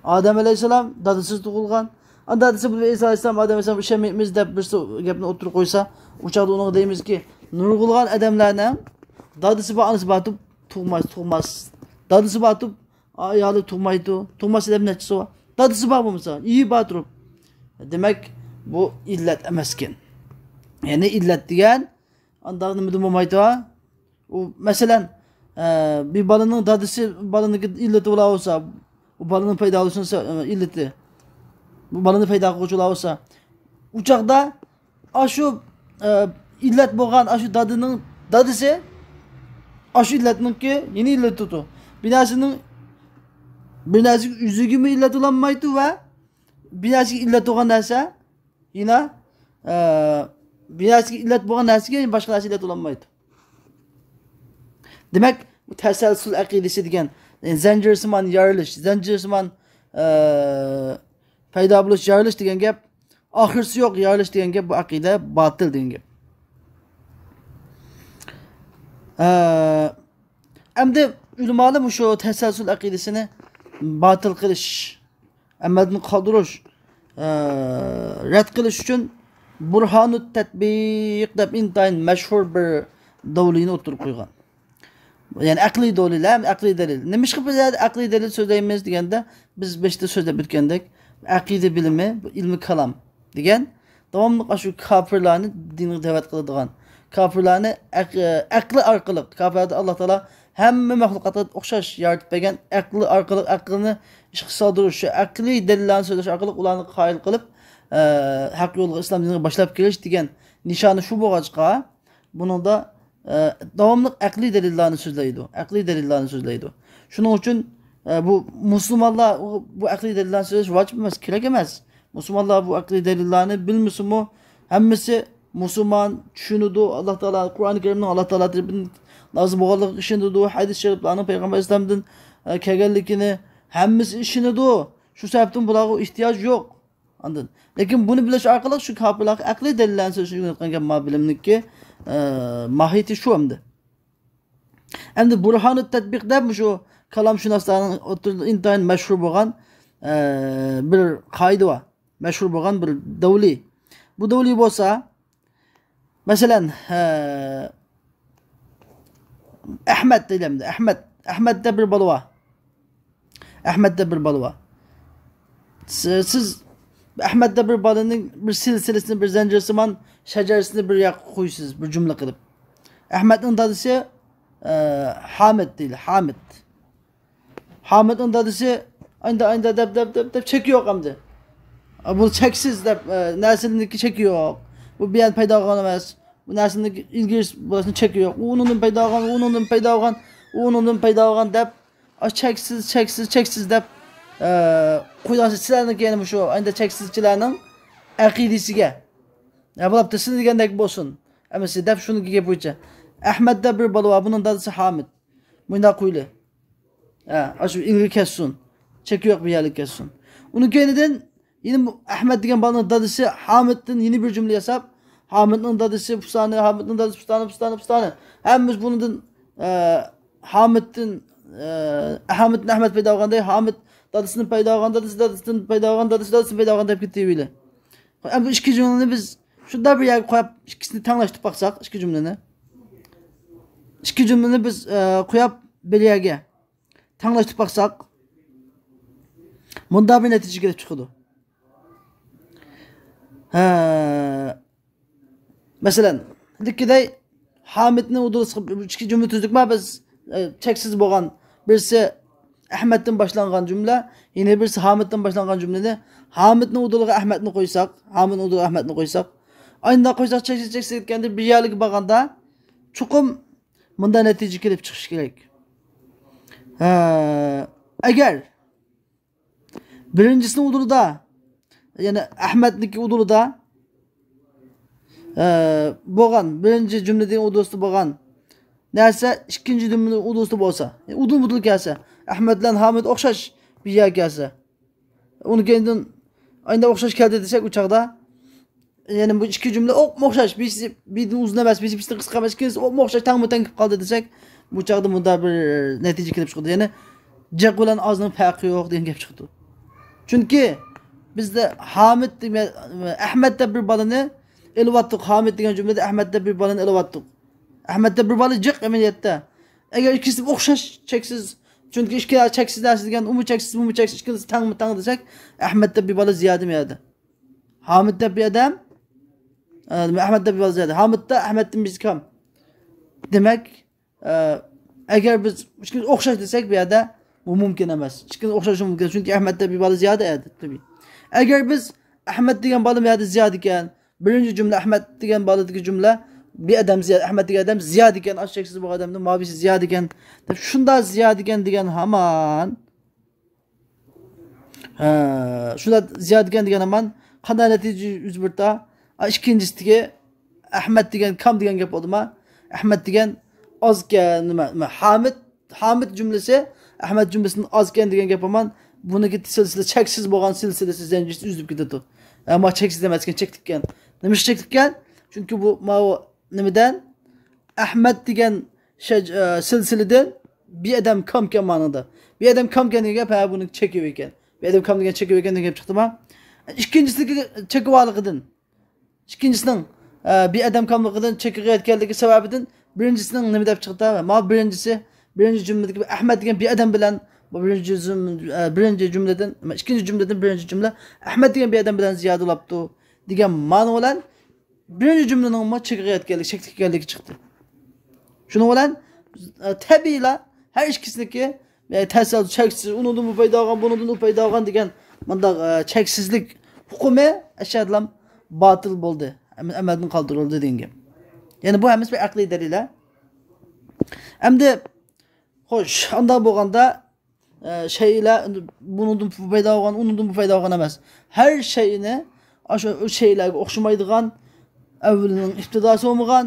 ئادەم ئەلەيھىسسالام دادىسىز تۇغۇلغان. ئاندىن دادىسى بۇ ئەيسا ئەلەيھىسسالام، ئادەم ئەلەيھىسسالام ئىشەنمەيمىز دەپ بىرسى گەپنى ئوتتۇرىغا قويسا، ئۇ چاغدا ئۇنىڭغا دەيمىزكى، نۇرغۇنلىغان ئادەملەرنىڭ دادىسى بار، ئانىسى بار تۇرۇپ تۇغماس، تۇغماس. دادىسى بار تۇرۇپ ئايالى تۇغمايدۇ. تۇغماس ئادەم نەچچىسى بار؟ دادىسى بار بولمىسا، ئېيى بار تۇرۇپ. دېمەك، بۇ ئىللەت ئەمەسكەن. يەنى ئىللەت دېگەن ئانداق نېمىدىن بولمايدۇ؟ ئۇ، مەسىلەن، ئە، بىر بالىنىڭ دادىسى، بالىنىڭكى ئىللىتى بولا بولسا، ئۇ بالىنىڭ پەيدا بولۇشىنىڭ سە-، ئىللىتى، بۇ بالىنى پەيدا قىلغۇچى بولا بولسا، ئۇ چاغدا ئاشۇ، ئە، ئىللەت بولغان ئاشۇ دادىنىڭ دادىسى ئاشۇ ئىللەتنىڭكى يەنە ئىللىتىدۇ. بىر نەرسىنىڭ، بىر نەرسىگە ئۆزىگىمۇ ئىللەت بولالمايدۇ ۋە بىر نەرسىگە ئىللەت بولغان نەرسە يەنە، ئە، بىر نەرسىگە ئىللەت بولغان نەرسىگە باشقا نەرسە ئىللەت بولالمايدۇ. دېمەك، بۇ تەسەلسۇل ئەقىدىسى دېگەن، يەنى زەنجىرسىمان يارىلىش، زەنجىرسىمان، ئە، پەيدا بولۇش، يارىلىش دېگەن گەپ، ئاخىرسى يوق يارىلىش دېگەن گەپ، بۇ ئەقىدە باتىل دېگەن گەپ. ئە، ئەمدى ئۆلىمالار مۇشۇ تەسەلسۇل ئەقىدىسىنى باتىل قىلىش، ئەمەلدىن قالدۇرۇش، ئە، رەت قىلىش ئۈچۈن بۇرھانۇت تەتبىق دەپ ئىنتايىن مەشھۇر بىر دەلىلنى ئوتتۇرىغا قويغان. يەنى ئەقلىي دەلىل، ھەم ئەقلىي دەلىل. نېمىشقا بىز ھازىر ئەقلىي دەلىل سۆزلەيمىز دېگەندە، بىز بېشىدا سۆزلەپ ئۆتكەندەك، ئەقىدە بىلىمى، بۇ ئىلمى كالام دېگەن، داۋاملىق ئاشۇ كاپىرلارنى دىنغا دەۋەت قىلىدىغان، كاپىرلارنى ئەق-، ئەقلى ئارقىلىق، كاپىرلاردا ئاللا تائالا ھەممە مەخلۇقاتقا ئوخشاش يارىتىپ بەرگەن، ئەقلى ئارقىلىق ئەقلىنى ئىشقا سالدۇرۇش، شۇ ئەقلىي دەلىللەرنى سۆزلەش ئارقىلىق ئۇلارنى قايىل قىلىپ، ئە، ھەق يولغا، ئىسلام دىنىغا باشلاپ كېلىش دېگەن نىشانى شۇ بولغاچقا، بۇنىڭدا، ئە، داۋاملىق ئەقلىي دەلىللەرنى سۆزلەيدۇ، ئەقلىي دەلىللەرنى سۆزلەيدۇ. شۇنىڭ ئۈچۈن، ئە، بۇ مۇسۇلمانلار بۇ ئەقلىي دەلىللەرنى سۆزلەش ۋاجىپ ئەمەس، كېرەك ئەمەس. مۇسۇلمانلار بۇ ئەقلىي دەلىللەرنى بىلمىسىمۇ، ھەممىسى مۇسۇلمان، چۈشىنىدۇ، ئاللا تائالا، قۇرئان كەرىمنىڭ ئاللا تائالا تەرىپىدىن نازىل بولغانلىقىغا ئىشىنىدۇ، ھەدىس شەرىپلەرنىڭ پەيغەمبەر ئەلەيھىسسالامدىن، ئە، كەلگەنلىكىنى ھەممىسى ئىشىنىدۇ. شۇ سەۋەبتىن بۇلارغا ئېھتىياج يوق. ئاندىن، لېكىن بۇنى بىلىش ئارقىلىق شۇ كاپىرلارغا ئەقلىي دەلىللەرنى سۆزلەشنى ئۆگىتىدىغان گەپ، ما بىلىمنىڭكى، ئە، ماھىيىتى شۇ ئەمدى. ئەمدى بۇرھانۇت تەتبىق دەپ مۇشۇ كالامشۇناسلارنىڭ ئوتتۇرىدا ئىنتايىن مەشھۇر بولغان، ئە، بىر قائىدە بار. مەشھۇر بولغان بىر دەۋلى. بۇ دەۋلى بولسا، مەسىلەن، ئە، ئەھمەد دەيلى ئەمدى. ئەھمەد. ئەھمەد دەپ بىر بالا بار. ئەھمەد دەپ بىر بالا بار. سى-، سىز ئەھمەد دەپ بىر بالىنىڭ بىر سىلسىلىسىنى، بىر زەنجىرسىمان شەجەرىسىنى بىر ياققا قويىسىز، بىر جۈملە قىلىپ. ئەھمەدنىڭ دادىسى، ئە، ھامىد دەيلى، ھامىد. ھامىدنىڭ دادىسى ئاينىدا، ئاينىدا دەپ، دەپ، دەپ، دەپ، چېكى يوق ئەمدى. ئا، بۇ چەكسىز دەپ، ئە، نەرسىلىرىنىڭكى چېكى يوق. بۇ بۇيان پەيدا بولغان ئەمەس. بۇ نەرسىنىڭ ئىلگىرى بولسىمۇ چېكى يوق. ئۇ ئۇنىڭدىن پەيدا بولغان، ئۇ ئۇنىڭدىن پەيدا بولغان، ئۇ ئۇنىڭدىن پەيدا بولغان دەپ، ئا، چەكسىز، چەكسىز، چەكسىز دەپ، ئە، قويغان سىلەرنىڭكى يەنە مۇشۇ ئاينىدا چەكسىزچىلەرنىڭ ئەقىدىسىگە. يا بولۇپتۇ، سىلەر دېگەندەك بولسۇن. ئەمەسە دەپ شۇنىڭكى گەپ بويىچە. ئەھمەد دەپ بىر بالا بار، بۇنىڭ دادىسى ھامىد. مۇنداق قويلى. ھە، ئاشۇ ئىلگىرى كەتسۇن. چېكى يوق بۇ يەرلىك كەتسۇن. ئۇنىڭ كەينىدىن يەنە بۇ ئەھمەد دېگەن بالىنىڭ دادىسى ھامىدتىن يەنە بىر جۈملە ياساپ، ھامىدنىڭ دادىسى پۇستانى، ھامىدنىڭ دادىسى پۇستانى، پۇستانى، پۇستانى. ھەممىمىز بۇنىڭدىن، ئە، ھامىدتىن، ئە، ھامىدتىن ئەھمەد پەيدا بولغاندەك، ھامىد دادىسىدىن پەيدا بولغان، دادىسى دادىسىدىن پەيدا بولغان، دادىسى دادىسىدىن پەيدا بولغان دەپ كېتىۋېلى. ئەمدى بۇ ئىككى جۈملىنى بىز شۇنداق بىر يەرگە قويۇپ، ئىككىسىنى تەڭلەشتۈرۈپ باقساق، ئىككى جۈملىنى. ئىككى جۈملىنى بىز، ئە، قويۇپ بىر يەرگە تەڭلەشتۈرۈپ باقساق، مۇنداق بىر نەتىجە كېلىپ چىقىدۇ. ھە، مەسىلەن، لىككىدەي ھامىدنى ئۇدۇلىسىغا ئىككى جۈملە تۈزدۇقما بىز، ئە، چەكسىز بولغان، بىرسى ئەھمەدتىن باشلانغان جۈملە، يەنە بىرسى ھامىدتىن باشلانغان جۈملىنى، ھامىدنىڭ ئۇدۇلىغا ئەھمەدنى قويساق، ھامىدنىڭ ئۇدۇلىغا ئەھمەدنى قويساق، ئاينىدا قويساق، چەكسىز، چەكسىز كەتكەندە بىر يەرلىككە بارغاندا، چوقۇم مۇنداق نەتىجە كېلىپ چىقىشى كېرەك. ھە، ئەگەر بىرىنچىسىنىڭ ئۇدۇلىدا، يەنى ئەھمەدنىڭكى ئۇدۇلىدا، ئە، بولغان، بىرىنچى جۈملىدىن ئۇدۇلىسىدا بولغان نەرسە ئىككىنچى جۈملىنىڭ ئۇدۇلىسىدا بولسا، ئۇدۇل-مۇدۇل كەلسە، ئەھمەد بىلەن ھامىد ئوخشاش بىر يەرگە كەلسە، ئۇنىڭ كەينىدىن ئاينىدا ئوخشاش كەلدى دېسەك، ئۇ چاغدا يەنى بۇ ئىككى جۈملە ئوپمۇ ئوخشاش، بىرسى بىردىن ئۇزۇن ئەمەس، بىرسى بىرسىدىن قىسقا ئەمەس، ئىككىلىسى ئوپمۇ ئوخشاش، تەڭمۇ تەڭ كېلىپ قالدى دېسەك، بۇ چاغدا مۇنداق بىر نەتىجە كېلىپ چىقىدۇ. يەنى جىق بىلەن ئازنىڭ پەرقى يوق دېگەن گەپ چىقىدۇ. چۈنكى بىزدە ھامىد دېمە-، ئەھمەد دەپ بىر بالىنى ئېلىۋاتتۇق. ھامىد دېگەن جۈملىدە ئەھمەد دەپ بىر بالىنى ئېلىۋاتتۇق. ئەھمەد دەپ بىر بالا جىق ئەمەلىيەتتە. ئەگەر ئىككىسى ئوخشاش، چەكسىز، چۈنكى ئىككى چەكسىز نەرسە دېگەن، ئۇمۇ چەكسىز، بۇمۇ چەكسىز، ئىككىلىسى تەڭمۇ تەڭ دېسەك، ئەھمەد دەپ بىر بالا زىيادە بۇ يەردە. ھامىد دەپ بىر ئادەم، ئە، ئەھمەد دەپ بىر بالا زىيادە. ھامىدتا ئەھمەدتىن بىرسى كەم. دېمەك، ئە، ئەگەر بىز ئىككىمىز ئوخشاش دېسەك، بۇ يەردە بۇ مۇمكىن ئەمەس. ئىككىمىز ئوخشاش مۇمكىن، چۈنكى ئەھمەد دەپ بىر بالا زىيادە ئەدى، تەبىئىي. ئەگەر بىز ئەھمەد دېگەن بالا بۇ يەردە زىيادە ئىكەن، بىرىنچى جۈملە ئەھمەد دېگەن بالىدىكى جۈملە، بىر ئادەم زىيادە، ئەھمەد دېگەن ئادەم زىيادە ئىكەن، ئاشۇ چەكسىز بولغان ئادەمدىن ماۋۇ بىرسى زىيادە ئىكەن دەپ، شۇنداق زىيادە ئىكەن دېگەن ھامان، ھە، شۇنداق زىيادە ئىكەن دېگەن ھامان قانداق نەتىجە يۈز بېرىدۇ؟ ئا، ئىككىنچىسىدىكى ئەھمەد دېگەن كام دېگەن گەپ بولدىما؟ ئەھمەد دېگەن ئاز ئىكەن، نېمە، نېمە، ھامىد، ھامىد جۈملىسى ئەھمەد جۈملىسىدىن ئاز ئىكەن دېگەن گەپ ھامان بۇنىڭكى سىلسىلە چەكسىز بولغان سىلسىلىسى زەنجىرىسى ئۈزۈلۈپ كېتىدۇ. ئەمما چەكسىز ئەمەس ئىكەن، چەكلىك ئىكەن. نېمىشقا چەكلىك ئىكەن؟ چۈنكى بۇ ماۋۇ نېمىدىن ئەھمەد دېگەن شەج-، ئە، سىلسىلىدىن بىر ئادەم كامكەن مانىڭدا. بىر ئادەم كامكەن دېگەن گەپ، ھە، بۇنىڭ چېكى ئىكەن. بىر ئادەم كام دېگەن چېكى ئىكەن دېگەن گەپ چىقتىما؟ ئىككىنچىسىدىكى چېكى بارلىقىدىن. ئىككىنچىسىنىڭ، ئە، بىر ئادەم كاملىقىدىن چېكىگە يەتكەنلىكى سەۋەبىدىن بىرىنچىسىنىڭ نېمە دەپ چىقتى؟ ما بىرىنچىسى، بىرىنچى جۈملىدىكى ئەھمەد دېگەن بىر ئادەم بىلەن، بۇ بىرىنچى جۈم-، ئە، بىرىنچى جۈملىدىن، ئىككىنچى جۈملىدىن بىرىنچى جۈملە ئەھمەد دېگەن بىر ئادەم بىلەن زىيادە بولاپتۇ دېگەن مانا بىلەن بىرىنچى جۈملىنىڭمۇ چېكىگە يەتكەنلىكى، چەكلىك ئىكەنلىكى چىقتى. شۇنىڭ بىلەن، ئە، تەبىئىيلا ھەر ئىككىسىنىكى، ئە، تەسىر چەكسىز، ئۇنىڭدىن بۇ پايدا ئالغان، بۇنىڭدىن ئۇ پايدا ئالغان دېگەن مۇنداق، ئە، چەكسىزلىك ھوقۇمى ئەشەدىلام باتىل بولدى. ئەم-، ئەمەلدىن قالدۇرۇلدى دېگەن گەپ. يەنى بۇ ھەممىسى بىر ئەقلىي دەلىللەر. ئەمدى، خوش، ئانداق بولغاندا، ئە، شەيئىلەر بۇنىڭدىن پايدا ئالغان، ئۇنىڭدىن بۇ پايدا ئالغان ئەمەس. ھەر شەيئىنى، ئاشۇ، ئۇ شەيئىلەرگە ئوخشىمايدىغان، ئەۋۋىلىنىڭ ئىپتىداسى بولمىغان،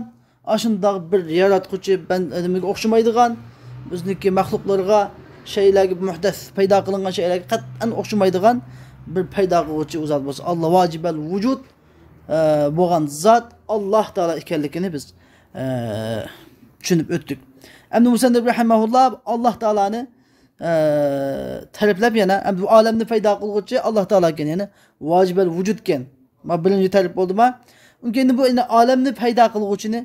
ئاشۇنداق بىر ياراتقۇچى بەن-، ئادەمگە ئوخشىمايدىغان، بىزنىڭكى مەخلۇقلارغا، شەيئىلەرگە، مۇھدەس پەيدا قىلىنغان شەيئىلەرگە قەتئەن ئوخشىمايدىغان بىر پەيدا قىلغۇچى ئۇ زات بولسا، ئاللا ۋاجىبەل ۋۇجۇد، ئە، بولغان زات ئاللا تائالا ئىكەنلىكىنى بىز، ئە، چۈشىنىپ ئۆتتۇك. ئەمدى مۇسەننىپ رەھىمەھۇللا ئاللا تائالانى ئە، تەرىپلەپ يەنە، ئەمدى بۇ ئالەمنى پەيدا قىلغۇچى ئاللا تائالا ئىكەن، يەنى ۋاجىبەل ۋۇجۇد ئىكەن. ما بىرىنچى تەرىپ بولدىما؟ ئۇنىڭ كېيىن بۇ يەنە ئالەمنى پەيدا قىلغۇچىنى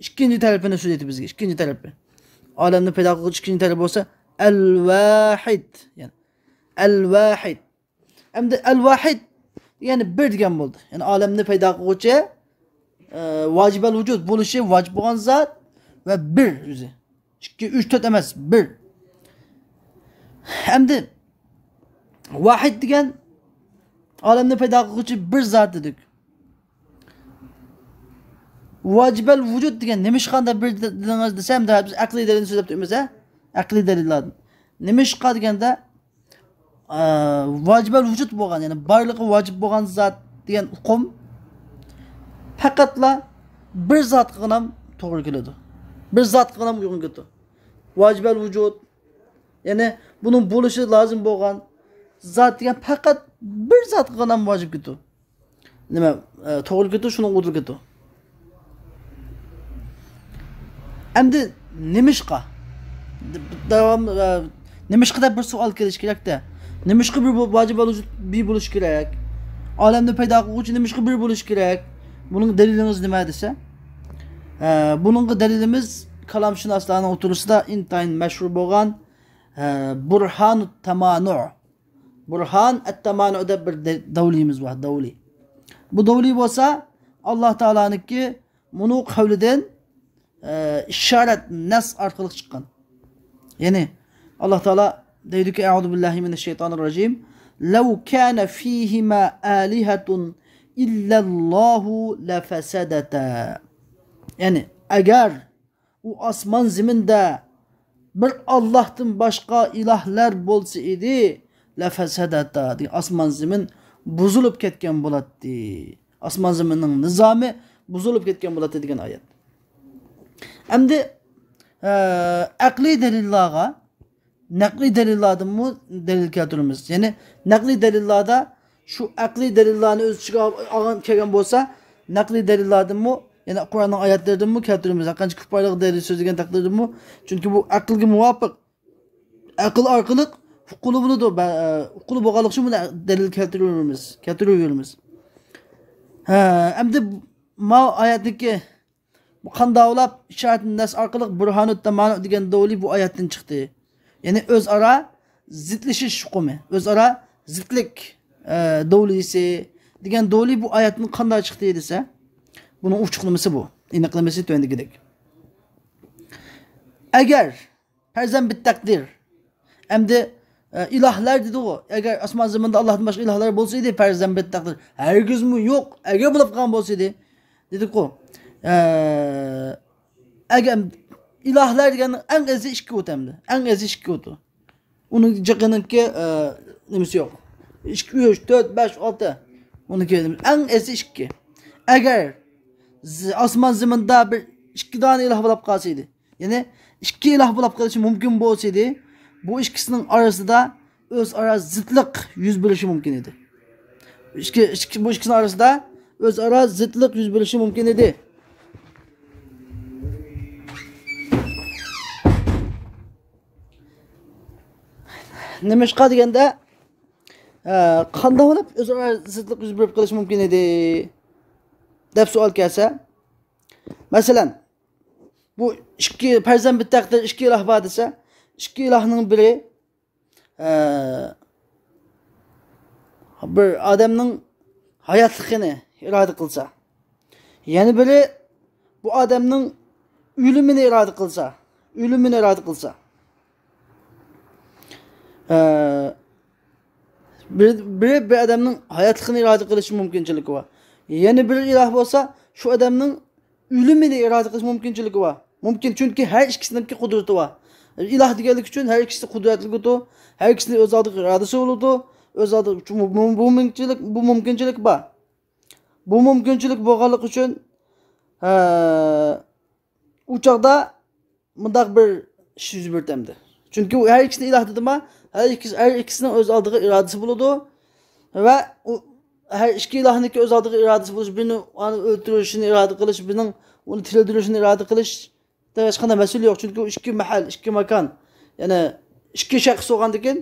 ئىككىنچى تەرىپىنى سۆزلەيدۇ بىزگە، ئىككىنچى تەرىپى. ئالەمنى پەيدا قىلغۇچى ئىككىنچى تەرىپى بولسا ئەل ۋاھىد، يەنى ئەل ۋاھىد. ئەمدى ئەل ۋاھىد، يەنى بىر دېگەن بولدى. يەنى ئالەمنى پەيدا قىلغۇچى، ئە، ۋاجىبەل ۋۇجۇد بولۇشى ۋاجىپ بولغان زات ۋە بىر ئۆزى. ئىككى، ئۈچ، تۆت ئەمەس، بىر. ئەمدى ۋاھىد دېگەن ئالەمنى پەيدا قىلغۇچى بىر زات دېدۇق. ۋاجىبەل ۋۇجۇد دېگەن نېمىشقا بىر دېدىڭىز دېسەم، بىز ئەقلىي دەلىلنى سۆزلەپ تۇرىمىز، ھە؟ ئەقلىي دەلىللاردىن. نېمىشقا دېگەندە، ئە، ۋاجىبەل ۋۇجۇد بولغان، يەنى بارلىقى ۋاجىپ بولغان زات دېگەن ئۇقۇم پەقەتلا بىر زاتقىغىلا توغرا كېلىدۇ. بىر زاتقىغىلا ئۇيغۇن كېلىدۇ. ۋاجىبەل ۋۇجۇد، يەنى بۇنىڭ بولۇشى لازىم بولغان زات دېگەن پەقەت بىر زاتقىغىلا ۋاجىپ كېلىدۇ. نېمە، ئە، توغرا كېتىدۇ، شۇنىڭغا ئۇدۇل كېتىدۇ. ئەمدى نېمىشقا؟ داۋام، ئە، نېمىشقا دەپ بىر سوئال كېلىشى كېرەكتە. نېمىشقا بىر بۇ-، ۋاجىبەل ۋۇجۇد بىر بولۇشى كېرەك؟ ئالەمنى پەيدا قىلغۇچى نېمىشقا بىر بولۇشى كېرەك؟ بۇنىڭ دەلىلىڭىز نېمە دېسە؟ ئە، بۇنىڭغا دەلىلىمىز كالامشۇناسلارنىڭ ئوتتۇرىسىدا ئىنتايىن مەشھۇر بولغان، ئە، بۇرھانۇت تامانۇ. بۇرھان ئەت-تامانۇ دەپ بىر دە-، دەۋلىيىمىز بار، دەۋلىي. بۇ دەۋلىي بولسا، ئاللا تائالانىڭكى مۇنۇ قەۋلىدىن، ئە، ئىشارەت، نەس ئارقىلىق چىققان. يەنى، ئاللا تائالا دەيدۇكى، أعوذ بالله من الشيطان الرجيم، لو كان فيهما آلهة إلا الله لفسدتا. يەنى، ئەگەر ئۇ ئاسمان زېمىندا بىر ئاللاھتىن باشقا ئىلاھلار بولسا ئىدى، لەفەسەدەتا، دېگەن ئاسمان زېمىن بۇزۇلۇپ كەتكەن بولاتتى. ئاسمان زېمىننىڭ نىزامى بۇزۇلۇپ كەتكەن بولاتتى دېگەن ئايەت. ئەمدى، ئە، ئەقلىي دەلىللارغا نەقلىي دەلىللاردىنمۇ دەلىل كەلتۈرىمىز. يەنى نەقلىي دەلىللاردا شۇ ئەقلىي دەلىللارنى ئۆز ئىچىگە ئالغان كەلگەن بولسا، نەقلىي دەلىللاردىنمۇ، يەنى قۇرئاننىڭ ئايەتلىرىدىنمۇ كەلتۈرىمىز. ھەرقانچە كۇپپارلىق دەلىل سۆزلىگەن تەقدىردىمۇ، چۈنكى بۇ ئەقىلگە مۇۋاپىق، ئەقىل ئارقىلىق ئۇققىلى بولىدۇ، بە-، ئە، ئۇققىلى بولغانلىقى ئۈچۈن بۇنى دەلىل كەلتۈرۈۋېرىمىز، كەلتۈرۈۋېرىمىز. ھە، ئەمدى ماۋۇ ئايەتنىڭكى بۇ قانداق بولۇپ، ئىشارەت نەس ئارقىلىق بۇرھانۇت تامانۇ دېگەن دەۋلى بۇ ئايەتتىن چىقتى. يەنى ئۆزئارا زىتلىشىش ئۇقۇمى، ئۆزئارا زىتلىك، ئە، دەۋلىسى دېگەن دەۋلى بۇ ئايەتتىن قانداق چىقتى دېسە، بۇنىڭ ئوچۇقلىمىسى بۇ، ئېنىقلىمىسى تۆۋەندىكىدەك. ئەگەر پەرزەن بىت تەقدىر. ئەمدى، ئە، ئىلاھلار دېدىغۇ. ئەگەر ئاسمان زېمىندا ئاللاھتىن باشقا ئىلاھلار بولسا ئىدى، پەرزەن بىت تەقدىر. ھەرگىزمۇ يوق. ئەگەر بولۇپ قالغان بولسا ئىدى. دېدىقۇ. ئە، ئەگەر ئىلاھلار دېگەن ئەڭ ئېزى ئىككى ئوتى ئەمدى. ئەڭ ئېزى ئىككى ئوتى. ئۇنىڭ جىقىنىڭكى، ئە، نېمىسى يوق. ئىككى، ئۈچ، تۆت، بەش، ئالتە. ئۇنىڭكى ئەڭ ئېزى ئىككى. ئەگەر ز-، ئاسمان زېمىندا بىر ئىككى دانە ئىلاھ بولۇپ قالسا ئىدى. يەنى ئىككى ئىلاھ بولۇپ قېلىشى مۇمكىن بولسا ئىدى، بۇ ئىككىسىنىڭ ئارىسىدا ئۆزئارا زىتلىق يۈز بېرىشى مۇمكىن ئىدى. ئىككى، ئىككى، بۇ ئىككىسىنىڭ ئارىسىدا ئۆزئارا زىتلىق يۈز بېرىشى مۇمكىن ئىدى. نېمىشقا دېگەندە، ئە، قانداق بولۇپ ئۆزئارا زىتلىق يۈز بېرىپ قېلىشى مۇمكىن ئىدى دەپ سوئال كەلسە، مەسىلەن، بۇ ئىككى پەرزەن بىت تەقدىر، ئىككى ئىلاھ بار دېسە، ئىككى ئىلاھنىڭ بىرى، ئە، بىر ئادەمنىڭ ھاياتلىقىنى ئىرادە قىلسا، يەنە بىرى بۇ ئادەمنىڭ ئۆلۈمىنى ئىرادە قىلسا، ئۆلۈمىنى ئىرادە قىلسا، ئە، بىر، بىرى بىر ئادەمنىڭ ھاياتلىقىنى ئىرادە قىلىش مۇمكىنچىلىكى بار. يەنە بىر ئىلاھ بولسا، شۇ ئادەمنىڭ ئۆلۈمىنى ئىرادە قىلىش مۇمكىنچىلىكى بار. مۇمكىن، چۈنكى ھەر ئىككىسىنىڭكى قۇدرىتى بار. ئىلاھ دېگەنلىك ئۈچۈن ھەر ئىككىسى قۇدرەتلىكىدۇ، ھەر ئىككىسىنىڭ ئۆز ئالدىغا ئىرادىسى بولىدۇ، ئۆز ئالدىغا بۇ، بۇ، بۇ مۇمكىنچىلىك، بۇ مۇمكىنچىلىك بار. بۇ مۇمكىنچىلىك بولغانلىقى ئۈچۈن، ھە، ئۇ چاغدا مۇنداق بىر ئىش يۈز بېرىدۇ ئەمدى. چۈنكى ئۇ ھەر ئىككىسىنى ئىلاھ دېدىما، ھەر ئىككىسى، ھەر ئىككىسىنىڭ ئۆز ئالدىغا ئىرادىسى بولىدۇ. ۋە ئۇ ھەر ئىككى ئىلاھنىڭكى ئۆز ئالدىغا ئىرادىسى بولۇش، بىرىنى ئۇنى ئۆلتۈرۈشنى ئىرادە قىلىش، بىرىنىڭ ئۇنى تىرىلدۈرۈشنى ئىرادە قىلىش، ھېچقانداق مەسىلە يوق. چۈنكى ئۇ ئىككى مەھەل، ئىككى ماكان، يەنى ئىككى شەخس بولغاندىكىن،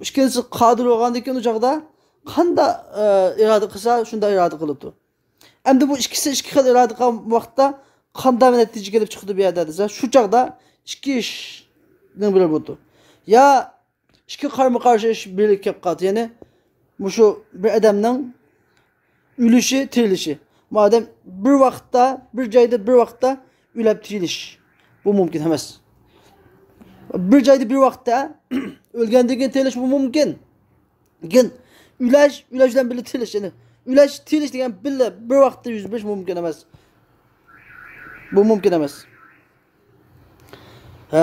ئىككىنچىسى قادىر بولغاندىكىن، ئۇ چاغدا قانداق، ئە، ئىرادە قىلسا، شۇنداق ئىرادە قىلىدۇ. ئەمدى بۇ ئىككىسى ئىككى خىل ئىرادە قىلغان ۋاقىتتا قانداق نەتىجە كېلىپ چىقىدۇ بۇ يەردە دېسە، شۇ چاغدا ئىككى ئىشنىڭ بىرى بولىدۇ. يا ئىككى قارمۇ قارشى ئىش بىرلىككە كېلىپ قالدى. يەنى مۇشۇ بىر ئادەمنىڭ ئۆلۈشى، تىرىلىشى. بۇ ئادەم بىر ۋاقىتتا، بىر جايدا، بىر ۋاقىتتا ئۆلۈپ تىرىلىش. بۇ مۇمكىن ئەمەس. بىر جايدا بىر ۋاقىتتا ئۆلگەندىن كېيىن تىرىلىش بۇ مۇمكىن. لېكىن ئۆلۈش، ئۆلۈش بىلەن بىللە تىرىلىش، يەنى ئۆلۈش، تىرىلىش دېگەن بىللە بىر ۋاقىتتا يۈز بېرىشى مۇمكىن ئەمەس. بۇ مۇمكىن ئەمەس. ھە،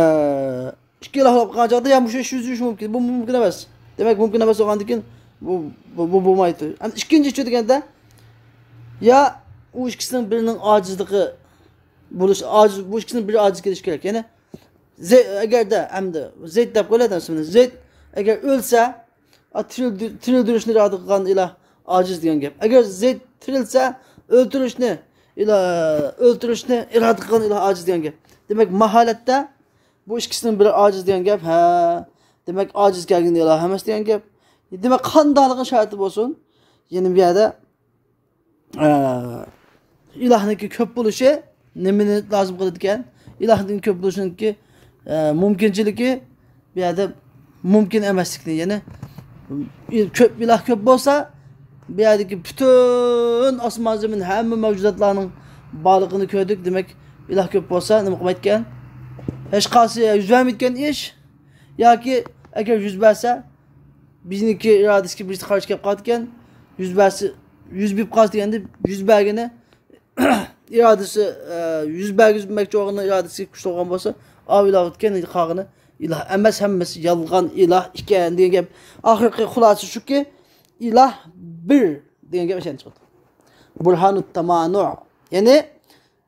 ئىككى ئىلاھ بولۇپ قالغان چاغدا يا مۇشۇ ئىش يۈز بېرىشى مۇمكىن. بۇ مۇمكىن ئەمەس. دېمەك، مۇمكىن ئەمەس بولغاندىن كېيىن بۇ، بۇ، بۇ بولمايدۇ. ئەمدى ئىككىنچى ئۈچى دېگەندە، يا ئۇ ئىككىسىنىڭ بىرىنىڭ ئاجىزلىقى بولۇش، ئاجىز، بۇ ئىككىسىنىڭ بىرى ئاجىز كېلىشى كېرەك. يەنى زەي-، ئەگەردە ئەمدى زەيد دەپ قويىلى ئەمدى ئىسمىنى. زەيد ئەگەر ئۆلسە، ئا، تىرىلدۈ-، تىرىلدۈرۈشنى ئىرادە قىلغان ئىلاھ ئاجىز دېگەن گەپ. ئەگەر زەيد تىرىلسە، ئۆلتۈرۈشنى ئىلا-، ئۆلتۈرۈشنى ئىرادە قىلغان ئىلاھ ئاجىز دېگەن گەپ. دېمەك، ماھالەتتە بۇ ئىككىسىنىڭ بىرى ئاجىز دېگەن گەپ. ھە، دېمەك، ئاجىز كەلگەن ئىلاھ ئەمەس دېگەن گەپ. دېمەك، قانداقلىقى شەرتى بولسۇن، يەنە بۇ يەردە ئە، ئىلاھنىڭكى كۆپ بولۇشى نېمىنى لازىم قىلىدىكەن؟ ئىلاھنىڭ كۆپ بولۇشىنىڭكى، ئە، مۇمكىنچىلىكى بۇ يەردە مۇمكىن ئەمەسلىكنى، يەنى كۆپ، ئىلاھ كۆپ بولسا، بۇ يەردىكى پۈتۈن ئاسمان زېمىن ھەممە مەۋجۇداتلارنىڭ بارلىقىنى كۆردۇق. دېمەك، ئىلاھ كۆپ بولسا نېمە قىلمايدىكەن؟ ھېچقايسى يۈز بەرمەيدىكەن ئىش. ياكى ئەگەر يۈز بەرسە، بىزنىڭكى ئىرادىسىگە بىرسى قارشى كەپ قالىدىكەن، يۈز بەرسە، يۈز بېرىپ قالسا دېگەندە، يۈز بەرگىنى ئىرادىسى، ئە، يۈز بەرگۈزمەكچى بولغاننىڭ ئىرادىسىگە كۈچلۈك بولغان بولسا، ئاۋۇ ئىلاھ ئىكەن، قالغىنى ئىلاھ ئەمەس، ھەممىسى يالغان ئىلاھ ئىكەن دېگەن گەپ. ئاخىرقى خۇلاسە شۇكى، ئىلاھ بىر دېگەن گەپ ئىشەنچ بولدى. بۇرھانۇت تامانۇ. يەنى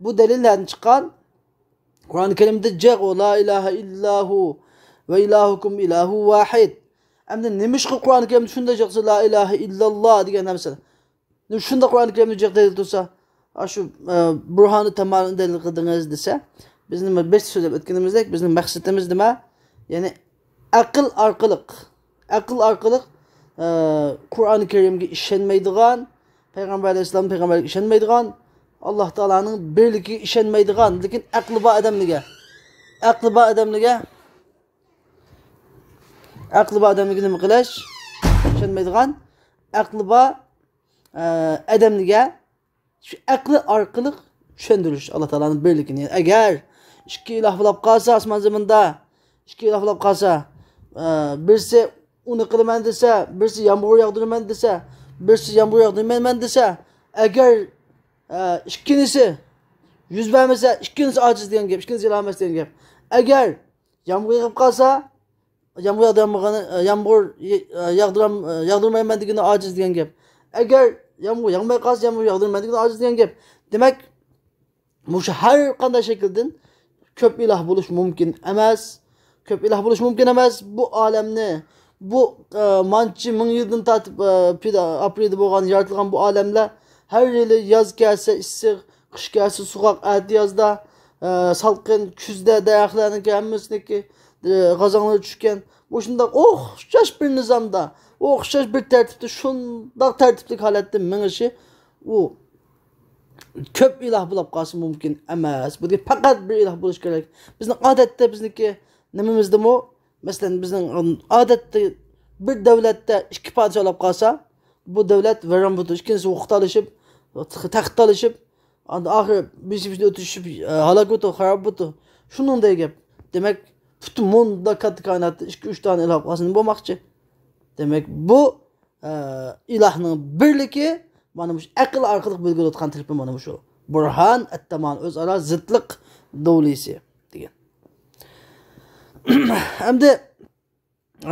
بۇ دەلىل نەدىن چىققان؟ قۇرئان كەرىمدە جىق، لا ئىلاھە ئىللاھۇ ۋە ئىلاھۇكۇم ئىلاھۇ ۋاھىد. ئەمدى نېمىشقا قۇرئان كەرىمدە شۇنداق جىق، لا ئىلاھە ئىللاللا دېگەن ھەممىسى؟ شۇنداق قۇرئان كەرىمدە جىق دەلىل تۇرسا، ئاشۇ، ئە، بۇرھانۇ تامانۇ دەلىل قىلدىڭىز دېسە، بىزنىڭ بىر سۆزلەپ ئۆتكىنىمىزدەك، بىزنىڭ مەقسىتىمىز نېمە؟ يەنى ئەقىل ئارقىلىق، ئەقىل ئارقىلىق، ئە، قۇرئان كەرىمگە ئىشەنمەيدىغان، پەيغەمبەر ئەلەيھىسسالام پەيغەمبەرگە ئىشەنمەيدىغان، ئاللا تائالانىڭ بىرلىكىگە ئىشەنمەيدىغان، لېكىن ئەقلى بار ئادەملىگە، ئەقلى بار ئادەملىگە، ئەقلى بار ئادەملىگە نېمە قىلىش؟ ئىشەنمەيدىغان، ئەقلى بار، ئە، ئادەملىگە شۇ ئەقلى ئارقىلىق چۈشەندۈرۈش ئاللا تائالانىڭ بىرلىكىنى. ئەگەر ئىككى ئىلاھ بولاپ قالسا ئاسمان زېمىندا، ئىككى ئىلاھ بولاپ قالسا، ئە، بىرسى ئۇنى قىلىمەن دېسە، بىرسى يامغۇر ياغدۇرىمەن دېسە، بىرسى يامغۇر ياغدۇرمايمەن دېسە، ئەگەر، ئە، ئىككىنچىسى يۈز بەرمىسە، ئىككىنچىسى ئاجىز دېگەن گەپ، ئىككىنچىسى ئىلاھ ئەمەس دېگەن گەپ. ئەگەر يامغۇر يېغىپ قالسا، يامغۇر ياغدۇرمىغىنى، يامغۇر ياغدۇرام-، ياغدۇرمايمەن دېگىنى ئاجىز دېگەن گەپ. ئەگەر يامغۇر ياغماي قالسا، يامغۇر ياغدۇرمايمەن دېگىنى ئاجىز دېگەن گەپ. دېمەك، مۇشۇ ھەر قانداق شەكىلدىن كۆپ ئىلاھ بولۇش مۇمكىن ئەمەس. كۆپ ئىلاھ بولۇش مۇمكىن ئەمەس. بۇ ئالەمنى، بۇ، ئە، مانچە مىڭ يىلدىن تارتىپ، ئە، پىدا-، ئاپرېدى بولغان، يارىتىلغان بۇ ئالەملەر ھەر يىلى ياز كەلسە ئىسسىق، قىش كەلسە سوغۇق، ئەتىيازدا، ئە، سالقىن، كۈزدە دەرەخلەرنىڭكى ھەممىسىنىڭكى، ئە، غازاڭلىرى چۈشكەن. مۇشۇنداق ئوخشاش بىر نىزامدا، ئوخشاش بىر تەرتىپتە، شۇنداق تەرتىپلىك ھالەتتە مېڭىشى، ئۇ كۆپ ئىلاھ بولاپ قالسا مۇمكىن ئەمەس. بۇ دېگەن پەقەت بىر ئىلاھ بولۇشى كېرەك. بىزنىڭ ئادەتتە بىزنىڭكى نېمىمىزدىمۇ، مەسىلەن، بىزنىڭ ئادەتتە بىر دەۋلەتتە ئىككى پادىشاھ بولاپ قالسا، بۇ دەۋلەت ۋەيران بولىدۇ. ئىككىنچىسى ھوقۇق تالىشىپ، تەخت تالىشىپ، ئاندىن ئاخىرى بىرسى بىرسىنى ئۆتۈشۈپ، ھالاك بولىدۇ، خاراب بولىدۇ. شۇنىڭدەك گەپ. دېمەك، پۈتۈن مۇنداق كاتتا كائىناتتا ئىككى، ئۈچ دانە ئىلاھ بولغان بولماقچى. دېمەك، بۇ، ئە، ئىلاھنىڭ بىرلىكى مانا مۇشۇ ئەقىل ئارقىلىق بىلگىلى بولىدىغان تەرىپى مانا مۇشۇ. بۇرھان، ئەتتامان، ئۆزئارا زىتلىق دولىسى دېگەن. ئەمدى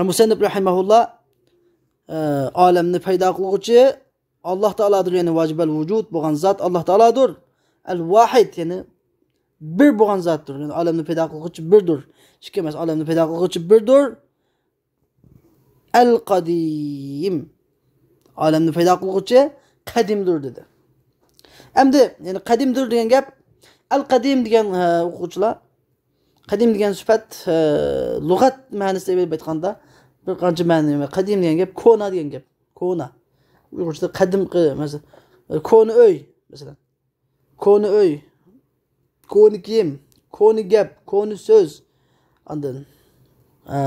مۇسەننىپ رەھىمەھۇللا، ئە، ئالەمنى پەيدا قىلغۇچى ئاللاھ تائالادۇر، يەنى ۋاجىبەل ۋۇجۇد بولغان زات ئاللاھ تائالادۇر. ئەل ۋاھىد، يەنى بىر بولغان زاتتۇر. يەنى ئالەمنى پەيدا قىلغۇچى بىردۇر. ئىككى ئەمەس، ئالەمنى پەيدا قىلغۇچى بىردۇر. ئەل قەدىم. ئالەمنى پەيدا قىلغۇچى قەدىمدۇر دېدى. ئەمدى، يەنى قەدىمدۇر دېگەن گەپ، ئەل قەدىم دېگەن، ئە، ئوقۇغۇچىلار، قەدىم دېگەن سۈپەت، ئە، لۇغەت مەنىسىدە ئېلىپ ئېيتقاندا بىر قانچە مەنە. قەدىم دېگەن گەپ كونا دېگەن گەپ. كونا. ئۇيغۇرچىدا قەدىمكى، مەسىلەن، كونا ئۆي، مەسىلەن. كونا ئۆي، كونا كىيىم، كونا گەپ، كونا سۆز. ئاندىن، ئە،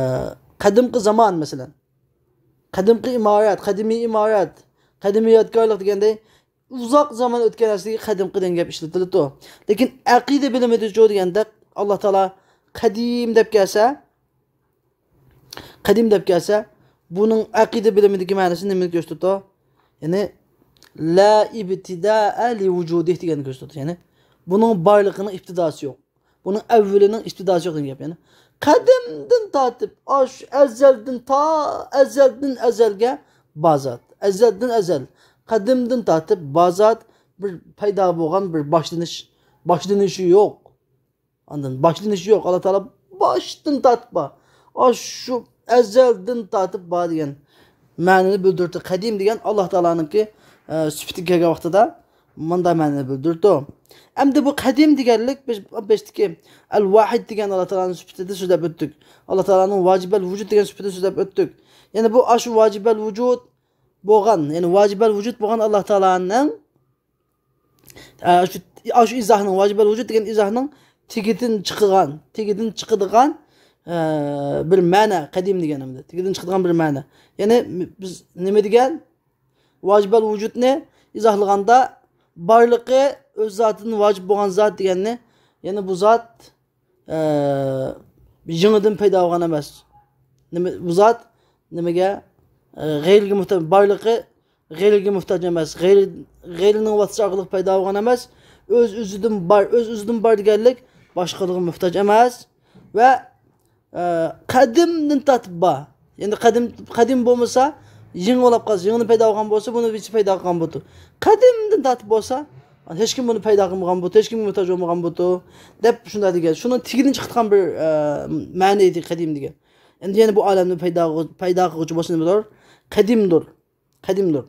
قەدىمكى زامان، مەسىلەن. قەدىمكى ئىمارەت، قەدىمىي ئىمارەت، قەدىمىي يادىكارلىق دېگەندەك ئۇزاق زامان ئۆتكەن نەرسىگە قەدىمكى دېگەن گەپ ئىشلىتىلىدۇ. لېكىن ئەقىدە بىلىمىدىچۇ دېگەندە، ئاللاھ تائالا قەدىم دەپ كەلسە، قەدىم دەپ كەلسە، بۇنىڭ ئەقىدە بىلىمىدىكى مەنىسى نېمىنى كۆرسىتىدۇ؟ يەنى، لا ئىبتىدائە لىۋۇجۇدىھ دېگەننى كۆرسىتىدۇ. يەنى، بۇنىڭ بارلىقىنىڭ ئىپتىداسى يوق. بۇنىڭ ئەۋۋىلىنىڭ ئىپتىداسى يوق دېگەن گەپ. يەنى، قەدىمدىن تارتىپ، ئاشۇ ئەزەلدىن تا ئەزەلدىن ئەزەلگە بار زات. ئەزەلدىن ئەزەل. قەدىمدىن تارتىپ بار زات، بىر پەيدا بولغان بىر باشلىنىش، باشلىنىشى يوق. ئاندىن باشلىنىشى يوق. ئاللاھ تائالا باشتىن تارتىپ بار. ئاشۇ ئەزەلدىن تارتىپ بار دېگەن مەنىنى بىلدۈرتتى. قەدىم دېگەن ئاللاھ تائالانىڭكى، ئە، سۈپىتىگە كەلگەن ۋاقتىدا مۇنداق مەنىنى بىلدۈرتتى. ئەمدى بۇ قەدىم دېگەنلىك بىز بېشتىكى ئەل ۋاھىد دېگەن ئاللاھ تائالانىڭ سۈپىتىدە سۆزلەپ ئۆتتۇق. ئاللاھ تائالانىڭ ۋاجىبەل ۋۇجۇد دېگەن سۈپىتىدە سۆزلەپ ئۆتتۇق. يەنى بۇ ئاشۇ ۋاجىبەل ۋۇجۇد بولغان، يەنى ۋاجىبەل ۋۇجۇد بولغان ئاللاھ تائالانىڭ ئە، شۇ، ئاشۇ ئىزاھنىڭ، ۋاجىبەل ۋۇجۇد دېگەن ئىزاھنىڭ تېگىدىن چىقىدىغان، تېگىدىن چىقىدىغان، ئە، بىر مەنە، قەدىم دېگەنىمدە، تېگىدىن چىقىدىغان بىر مەنە. يەنى بىز نېمە دېگەن؟ ۋاجىبەل ۋۇجۇدنى ئىزاھلىغاندا، بارلىقى ئۆز زاتىدىن ۋاجىپ بولغان زات دېگەننى، يەنى بۇ زات ئە، يېڭىدىن پەيدا بولغان ئەمەس. نېمە، بۇ زات نېمىگە؟ ئە، غەيرىگە موھتاج، بارلىقى غەيرىگە موھتاج ئەمەس. غەيرى، غەيرىنىڭ ۋاسىتىسى ئارقىلىق پەيدا بولغان ئەمەس. ئۆز ئۆزىدىن بار، ئۆز ئۆزىدىن بار دېگەنلىك باشقىلىقىغا موھتاج ئەمەس. ۋە، ئە، قەدىمدىن تارتىپ بار. يەنى قەدىم، قەدىم بولمىسا، يېڭى بولاپ قالسا، يېڭىدىن پەيدا بولغان بولسا، بۇنى بىرسى پەيدا قىلغان بولىدۇ. قەدىمدىن تارتىپ بولسا، ھېچكىم بۇنى پەيدا قىلمىغان بولىدۇ، ھېچكىمگە موھتاج بولمىغان بولىدۇ، دەپ شۇنداق دېگەن. شۇنىڭ تېگىدىن چىقىدىغان بىر، ئە، مەنە ئىدى قەدىم دېگەن. ئەمدى يەنە بۇ ئالەمنى پەيدا، پەيدا قىلغۇچى بولسا نېمىدۇر؟ قەدىمدۇر. قەدىمدۇر.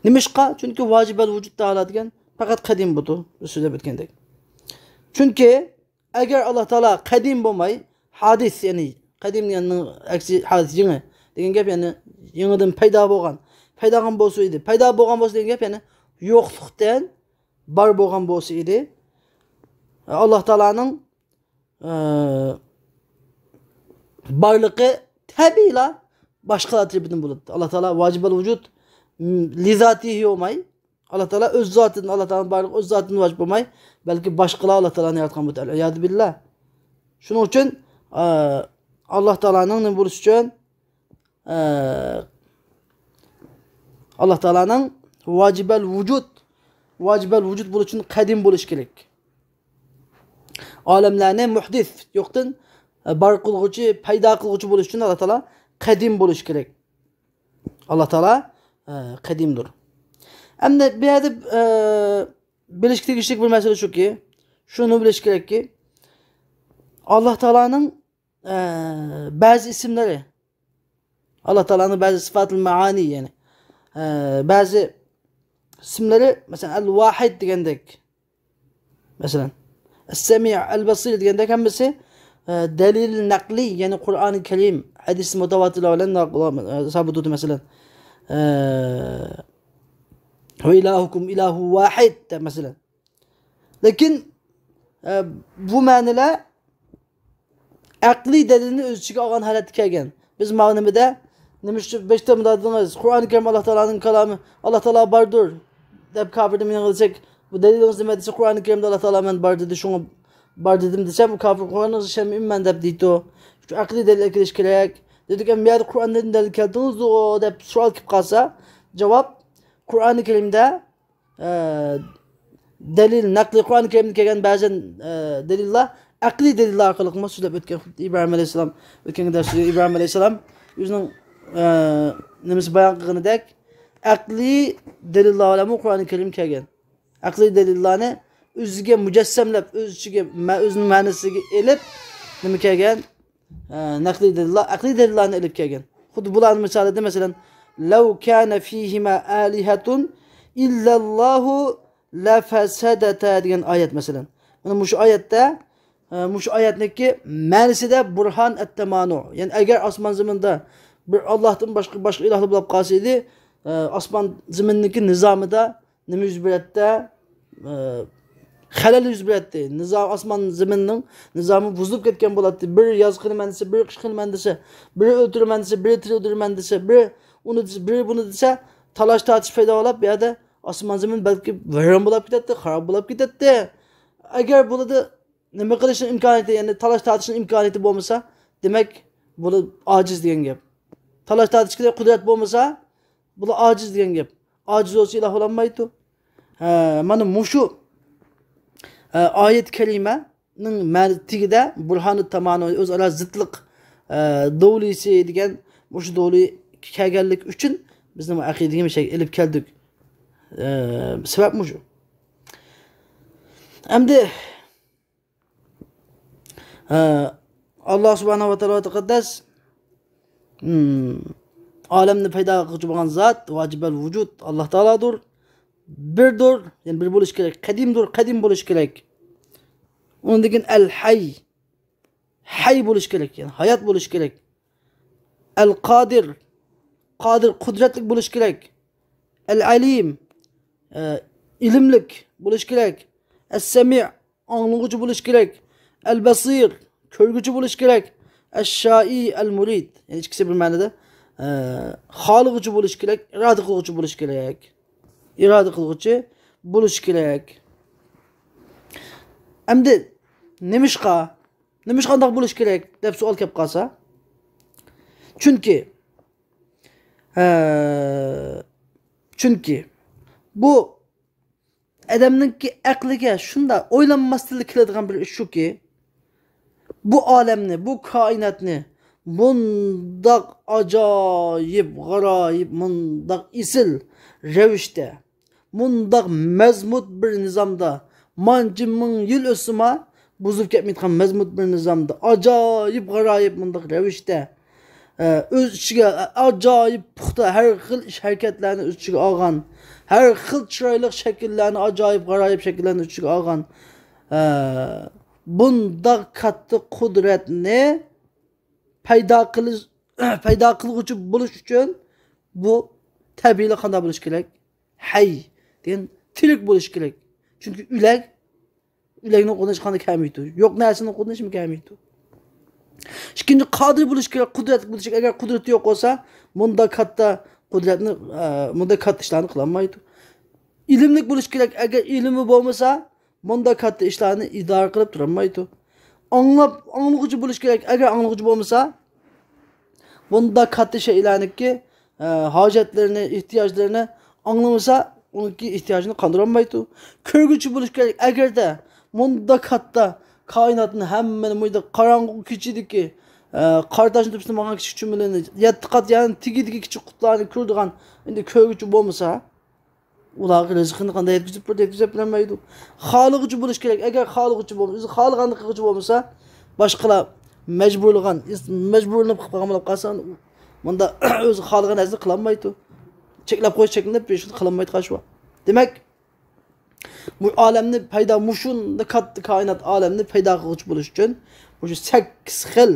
نېمىشقا؟ چۈنكى ۋاجىبەل ۋۇجۇد تائالا دېگەن پەقەت قەدىم بۇدۇر، بىز سۆزلەپ ئۆتكەندەك. چۈنكى ئەگەر ئاللاھ تائالا قەدىم بولماي، ھادىس، يەنى قەدىم دېگەننىڭ ئەكسى ھادىس، يېڭى دېگەن گەپ، يەنى يېڭىدىن پەيدا بولغان، پەيدا بولغان بولسا ئىدى، پەيدا بولغان بولسا دېگەن گەپ، يەنى يوقلۇقتىن بار بولغان بولسا ئىدى. ئاللاھ تائالانىڭ، ئە، بارلىقى تەبىئىيلا باشقىلار تەرىپىدىن بولىدۇ. ئاللاھ تائالا ۋاجىبەل ۋۇجۇد، م، لىزاتىھى بولماي، ئاللاھ تائالا ئۆز زاتىدىن، ئاللاھ تائالانىڭ بارلىقى ئۆز زاتىدىن ۋاجىپ بولماي، بەلكى باشقىلار ئاللاھ تائالانى ياراتقان بولىدۇ. ئەل ئىيازۇ بىللا. شۇنىڭ ئۈچۈن، ئە، ئاللاھ تائالانىڭ نېمە بولۇشى ئۈچۈن، ئە، ئاللاھ تائالانىڭ ۋاجىبەل ۋۇجۇد، ۋاجىبەل ۋۇجۇد بولۇش ئۈچۈن قەدىم بولۇش كېرەك. ئالەملەرنى مۇھدىس، يوقتىن، ئە، بار قىلغۇچى، پەيدا قىلغۇچى بولۇش ئۈچۈن ئاللاھ تائالا قەدىم بولۇش كېرەك. ئاللاھ تائالا، ئە، قەدىمدۇر. ئەمدى بۇ يەردە، ئە، بىلىشكە تېگىشلىك بىر مەسىلە شۇكى، شۇنى بىلىش كېرەككى، ئاللاھ تائالانىڭ، ئە، بەزى ئىسىملىرى، ئاللاھ تائالانىڭ بەزى سىفاتىل مەئانى، يەنى، ئە، بەزى ئىسىملىرى، مەسىلەن، ئەل ۋاھىد دېگەندەك، مەسىلەن، ئەس-سەمىئ، ئەل-بەسىر دېگەندەك ھەممىسى، ئە، دەلىل نەقلىي، يەنى قۇرئانى كەرىم، ھەدىس مۇتەۋاتىرلار بىلەن ناق-، ئە، سابىت بولدى، مەسىلەن. ئە، ۋە ئىلاھۇكۇم ئىلاھۇ ۋاھىد دەپ، مەسىلەن. لېكىن، ئە، بۇ مەنىلەر ئەقلىي دەلىلنى ئۆز ئىچىگە ئالغان ھالەتتە كەلگەن. بىز ماۋۇ نېمىدە، نېمە ئۈچۈن بەشتە مۇنداق دېدىڭىز، قۇرئانى كەرىم ئاللاھ تائالانىڭ كالامى، ئاللاھ تائالا باردۇر دەپ كاپىردىن مېنىڭ دېسەك، بۇ دەلىلىڭىز نېمە دېسە، قۇرئانى كەرىمدە ئاللاھ تائالا مەن بار دېدى، شۇڭا بار دېدىم دېسەم، ئۇ كاپىر قۇرئانغا ئىشەنمەيمەن دەپ دەيدۇ. شۇ ئەقلىي دەلىل ئەكېلىش كېرەك. دېدۇق، ئەمما بۇ يەردە قۇرئاندىن دەلىل كەلتۈردىڭىزغۇ دەپ سوئال كېلىپ قالسا، جاۋاب، قۇرئانى كەرىمدە، ئە، دەلىل، نەقلىي قۇرئانى كەرىمدە كەلگەن بەزى، ئە، دەلىللەر ئەقلىي دەلىللەر ئارقىلىقمۇ سۆزلەپ ئۆتكەن. خۇددى ئىبراھىم ئەلەيھىسسالام، ئۆتكەن دەرستە ئىبراھىم ئەلەيھىسسالام ئۆزىنىڭ، ئە، نېمىسى بايان قىلغىنىدەك، ئەقلىي دەلىللەر بىلەنمۇ قۇرئانى كەرىم كەلگەن. ئەقلىي دەلىللارنى ئۆزىگە مۇجەسسەملەپ، ئۆز ئىچىگە، مە-، ئۆزىنىڭ مەنىسىگە ئېلىپ، نېمە كەلگەن؟ ئە، نەقلىي دەلىللار، ئەقلىي دەلىللارنى ئېلىپ كەلگەن. خۇددى بۇلارنىڭ مىسالىدا، مەسىلەن، لو كان فيهما آلهة إلا الله لفسدتا دېگەن ئايەت، مەسىلەن. مانا مۇشۇ ئايەتتە، ئە، مۇشۇ ئايەتنىڭكى مەنىسىدە بۇرھان ئەتتەمانۇ. يەنى ئەگەر ئاسمان زېمىندا بىر ئاللاھتىن باشقا، باشقا ئىلاھلار بولۇپ قالسا ئىدى، ئە، ئاسمان زېمىننىڭكى نىزامىدا نېمە يۈز بېرەتتى؟ ئە، خەلەل يۈز بېرەتتى. نىزام، ئاسمان زېمىننىڭ نىزامى بۇزۇلۇپ كەتكەن بولاتتى. بىرى ياز قىلىمەن دېسە، بىرى قىش قىلىمەن دېسە، بىرى ئۆلتۈرىمەن دېسە، بىرى تىرىلدۈرىمەن دېسە، بىرى ئۇنى دېسە، بىرى بۇنى دېسە، تالاش تارتىش پەيدا بولۇپ، بۇ يەردە ئاسمان زېمىن بەلكى ۋەيران بولۇپ كېتەتتى، خاراب بولۇپ كېتەتتى. ئەگەر بۇلاردا نېمە قىلىشنىڭ ئىمكانىيىتى، يەنى تالاش تارتىشنىڭ ئىمكانىيىتى بولمىسا، دېمەك، بۇلار ئاجىز دېگەن گەپ. تالاش تارتىشقا قۇدرەت بولمىسا، بۇلار ئاجىز دېگەن گەپ. ئاجىز بولسا ئىلاھ بولالمايدۇ. ھە، مانا مۇشۇ، ئە، ئايەت كەرىمەنىڭ مەنىسى تېگىدە بۇرھانۇ تامانۇ، ئۆزئارا زىتلىق، ئە، دولىسى دېگەن مۇشۇ دولى كەلگەنلىكى ئۈچۈن بىزنىڭ ئەقىدىگە مۇشۇ ئېلىپ كەلدۇق. ئە، سەۋەب مۇشۇ. ئەمدى، ئە، ئاللا سۇبھانەھۇ ۋە تائالا تەقەددەس، ھىم، ئالەمنى پەيدا قىلغۇچى بولغان زات، ۋاجىبەل ۋۇجۇد، ئاللا تائالادۇر. بىردۇر، يەنى بىر بولۇش كېرەك. قەدىمدۇر، قەدىم بولۇش كېرەك. ئۇنىڭدىن كېيىن ئەل ھەي، ھەي بولۇش كېرەك، يەنى ھايات بولۇش كېرەك. ئەل قادىر، قادىر، قۇدرەتلىك بولۇش كېرەك. ئەل ئەلىم، ئە، ئىلىملىك بولۇش كېرەك. ئەس سەمىئ، ئاڭلىغۇچى بولۇش كېرەك. ئەل بەسىر، كۆرگۈچى بولۇش كېرەك. ئەش شائى، ئەل مۇرىد، يەنى ئىككىسى بىر مەنىدە، ئە، خالىغۇچى بولۇش كېرەك، ئىرادە قىلغۇچى بولۇش كېرەك. ئىرادە قىلغۇچى بولۇش كېرەك. ئەمدى نېمىشقا، نېمىشقا ئانداق بولۇش كېرەك دەپ سوئال كەپ قالسا، چۈنكى، ئە، چۈنكى بۇ ئادەمنىڭكى ئەقلىگە شۇنداق ئويلانماستىنلا كېلىدىغان بىر ئىش شۇكى، بۇ ئالەمنى، بۇ كائىناتنى مۇنداق ئاجايىپ، غارايىپ، مۇنداق ئېسىل رەۋىشتە، مۇنداق مەزمۇت بىر نىزامدا مانچە مىڭ يىل ئۆتسىمۇ بۇزۇلۇپ كەتمەيدىغان مەزمۇت بىر نىزامدا، ئاجايىپ غارايىپ مۇنداق رەۋىشتە، ئە، ئۆز ئىچىگە ئاجايىپ پۇختا ھەر خىل ئىش ھەرىكەتلەرنى ئۆز ئىچىگە ئالغان، ھەر خىل چىرايلىق شەكىللەرنى، ئاجايىپ غارايىپ شەكىللەرنى ئۆز ئىچىگە ئالغان، ئە، بۇنداق كاتتا قۇدرەتنى پەيدا قىلىش، پەيدا قىلغۇچى بولۇش ئۈچۈن بۇ تەبىئىيلا قانداق بولۇش كېرەك؟ ھەي دېگەن تىرىك بولۇش كېرەك. چۈنكى ئۆلەك، ئۆلەكنىڭ قولىدىن ھېچقانداق كەلمەيدۇ. يوق نەرسىنىڭ قولىدىن ھېچنېمە كەلمەيدۇ. ئىككىنچى، قادىر بولۇش كېرەك، قۇدرەتلىك بولۇش كېرەك. ئەگەر قۇدرىتى يوق بولسا، مۇنداق كاتتا قۇدرەتنى، ئە، مۇنداق كاتتا ئىشلارنى قىلالمايدۇ. ئىلىملىك بولۇش كېرەك. ئەگەر ئىلمى بولمىسا، مۇنداق كاتتا ئىشلارنى ئىدارە قىلىپ تۇرالمايدۇ. ئاڭلاپ، ئاڭلىغۇچى بولۇش كېرەك. ئەگەر ئاڭلىغۇچى بولمىسا، بۇنداق كاتتا شەيئىلەرنىڭكى، ئە، ھاجەتلىرىنى، ئېھتىياجلىرىنى ئاڭلىمىسا، ئۇنىڭكى ئېھتىياجىنى قاندۇرالمايدۇ. كۆرگۈچى بولۇش كېرەك. ئەگەردە مۇنداق كاتتا كائىناتنى ھەممىنى مۇنداق قاراڭغۇ كېچىدىكى، ئە، قارا تاشنىڭ تۆپىسىدە ماڭغان كىچىك چۈمۈلىنى، يەتتە قات يەرنىڭ تېگىدىكى كىچىك قۇتلارنى كۆرىدىغان ئەمدى كۆرگۈچى بولمىسا، ئۇلارغا رىزقىنى قانداق يەتكۈزۈپ بېرىدۇ؟ يەتكۈزۈپ بېرەلمەيدۇ. خالىغۇچى بولۇش كېرەك. ئەگەر خالىغۇچى بولمىسا، ئۆزى خالىغاننى قىلغۇچى بولمىسا، باشقىلار مەجبۇرلىغان، مەجبۇرلىنىپ قىلىپ قالغان بولۇپ قالسا، مۇنداق ئۆزى خالىغان نەرسىنى قىلالمايدۇ. چەكلەپ قويۇش، چەكلىنىپ بېرىش قىلالمايدۇ قارشى. دېمەك، بۇ ئالەمنى پەيدا، مۇشۇنداق كاتتا كائىنات ئالەمنى پەيدا قىلغۇچى بولۇش ئۈچۈن مۇشۇ سەككىز خىل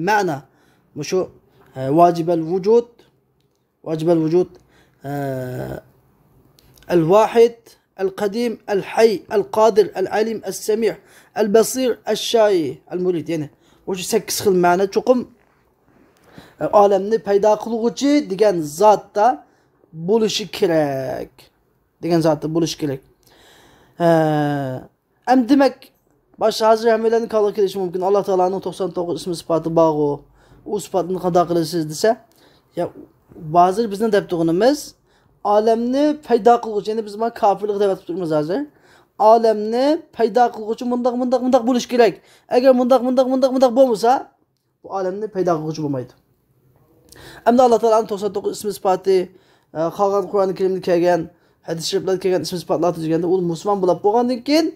مەنە، مۇشۇ، ئە، ۋاجىبەل ۋۇجۇد، ۋاجىبەل ۋۇجۇد، ئە، ئەل ۋاھىد، ئەل قەدىم، ئەل ھەي، ئەل قادىر، ئەل ئەلىم، ئەس سەمىئ، ئەل بەسىر، ئەش شائى، ئەل مۇرىد. يەنى مۇشۇ سەككىز خىل مەنە چوقۇم، ئە، ئالەمنى پەيدا قىلغۇچى دېگەن زاتتا بولۇشى كېرەك. دېگەن زاتتا بولۇشى كېرەك. ئە، ئەمدى دېمەك، باشتا ھازىر ھەممەيلەننىڭ كاللىغا كېلىشى مۇمكىن، ئاللا تائالانىڭ توقسان توققۇز ئىسمى سۈپاتى بارغۇ، ئۇ سۈپاتنى قانداق قىلىسىز دېسە، يا، ھازىر بىزنىڭ دەپ تۇرغىنىمىز، ئالەمنى پەيدا قىلغۇچى، يەنى بىز مانا كاپىرلىق دەپ ئېيتىپ تۇرىمىز ھازىر. ئالەمنى پەيدا قىلغۇچى مۇنداق، مۇنداق، مۇنداق بولۇشى كېرەك. ئەگەر مۇنداق، مۇنداق، مۇنداق، مۇنداق بولمىسا، بۇ ئالەمنى پەيدا قىلغۇچى بولمايدۇ. ئەمدى ئاللا تائالانىڭ توقسان توققۇز ئىسمى سۈپاتى، ئە، قالغان قۇرئانى كەرىمدە كەلگەن، ھەدىس شەرىپلەردە كەلگەن ئىسمى سۈپاتلار تۈزگەندە، ئۇ مۇسۇلمان بولۇپ بولغاندىن كېيىن،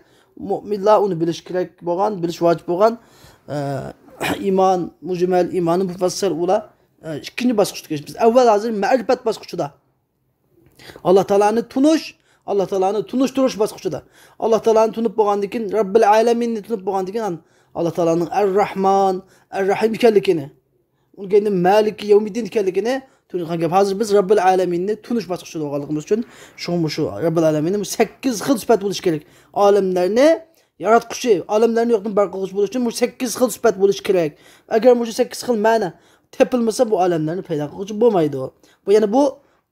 مۆمىنلەر ئۇنى بىلىشى كېرەك بولغان، بىلىشى ۋاجىپ بولغان، ئە، ئىمان مۇجمەل، ئىمانى مۇپەسسەل ئۇلار، ئە، ئىككىنچى باسقۇچتا كېلىشىمىز. ئەۋۋەل ھازىر مەرىپەت باسقۇچىدا. ئاللا تائالانى تونۇش، ئاللا تائالانى تونۇشتۇرۇش باسقۇچىدا. ئاللا تائالانى تونۇپ بولغاندىن كېيىن، رەببىل ئالەمىننى تونۇپ بولغاندىن كېيىن، ئاللا تائالانىڭ ئەر-راھمان، ئەر-راھىم ئىكەنلىكىنى، ئۇنىڭ كەينىدىن مالىكى يەۋمىددىن ئىكەنلىكىنى تونۇيدىغان گەپ. ھازىر بىز رەببىل ئالەمىننى تونۇش باسقۇچىدا بولغانلىقىمىز ئۈچۈن، شۇڭا مۇشۇ رەببىل ئالەمىننى بۇ سەككىز خىل سۈپەت بولۇشى كېرەك. ئالەملەرنى ياراتقۇچى، ئالەملەرنى يوقتىن بار قىلغۇچى بولۇش ئۈچۈن مۇشۇ سەككىز خىل سۈپەت بولۇشى كېرەك. ئەگەر مۇشۇ سەككىز خىل مەنە تېپىلمىسا، بۇ ئالەملەرنى پەيدا قىلغۇچى بولمايدۇ. بۇ يەنە بۇ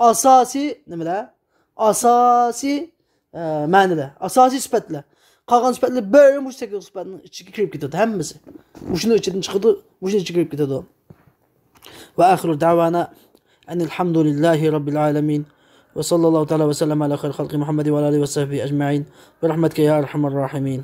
ئاساسىي نېمىلەر؟ ئاساسىي، ئە، مەنىلەر، ئاساسىي سۈپەتلەر. قالغان سۈپەتلەر بەرى مۇشۇ سەككىز سۈپەتنىڭ ئىچىگە كىرىپ كېتىدۇ، ھەممىسى. مۇشۇنىڭ ئىچىدىن چىقىدۇ، مۇشۇنىڭ ئىچىگە كىرىپ كېتىدۇ. وآخر دعوانا أن الحمد لله رب العالمين. وصلى الله تعالى وسلم على خير خلقه محمد وعلى آله وصحبه أجمعين. برحمتك يا أرحم الراحمين.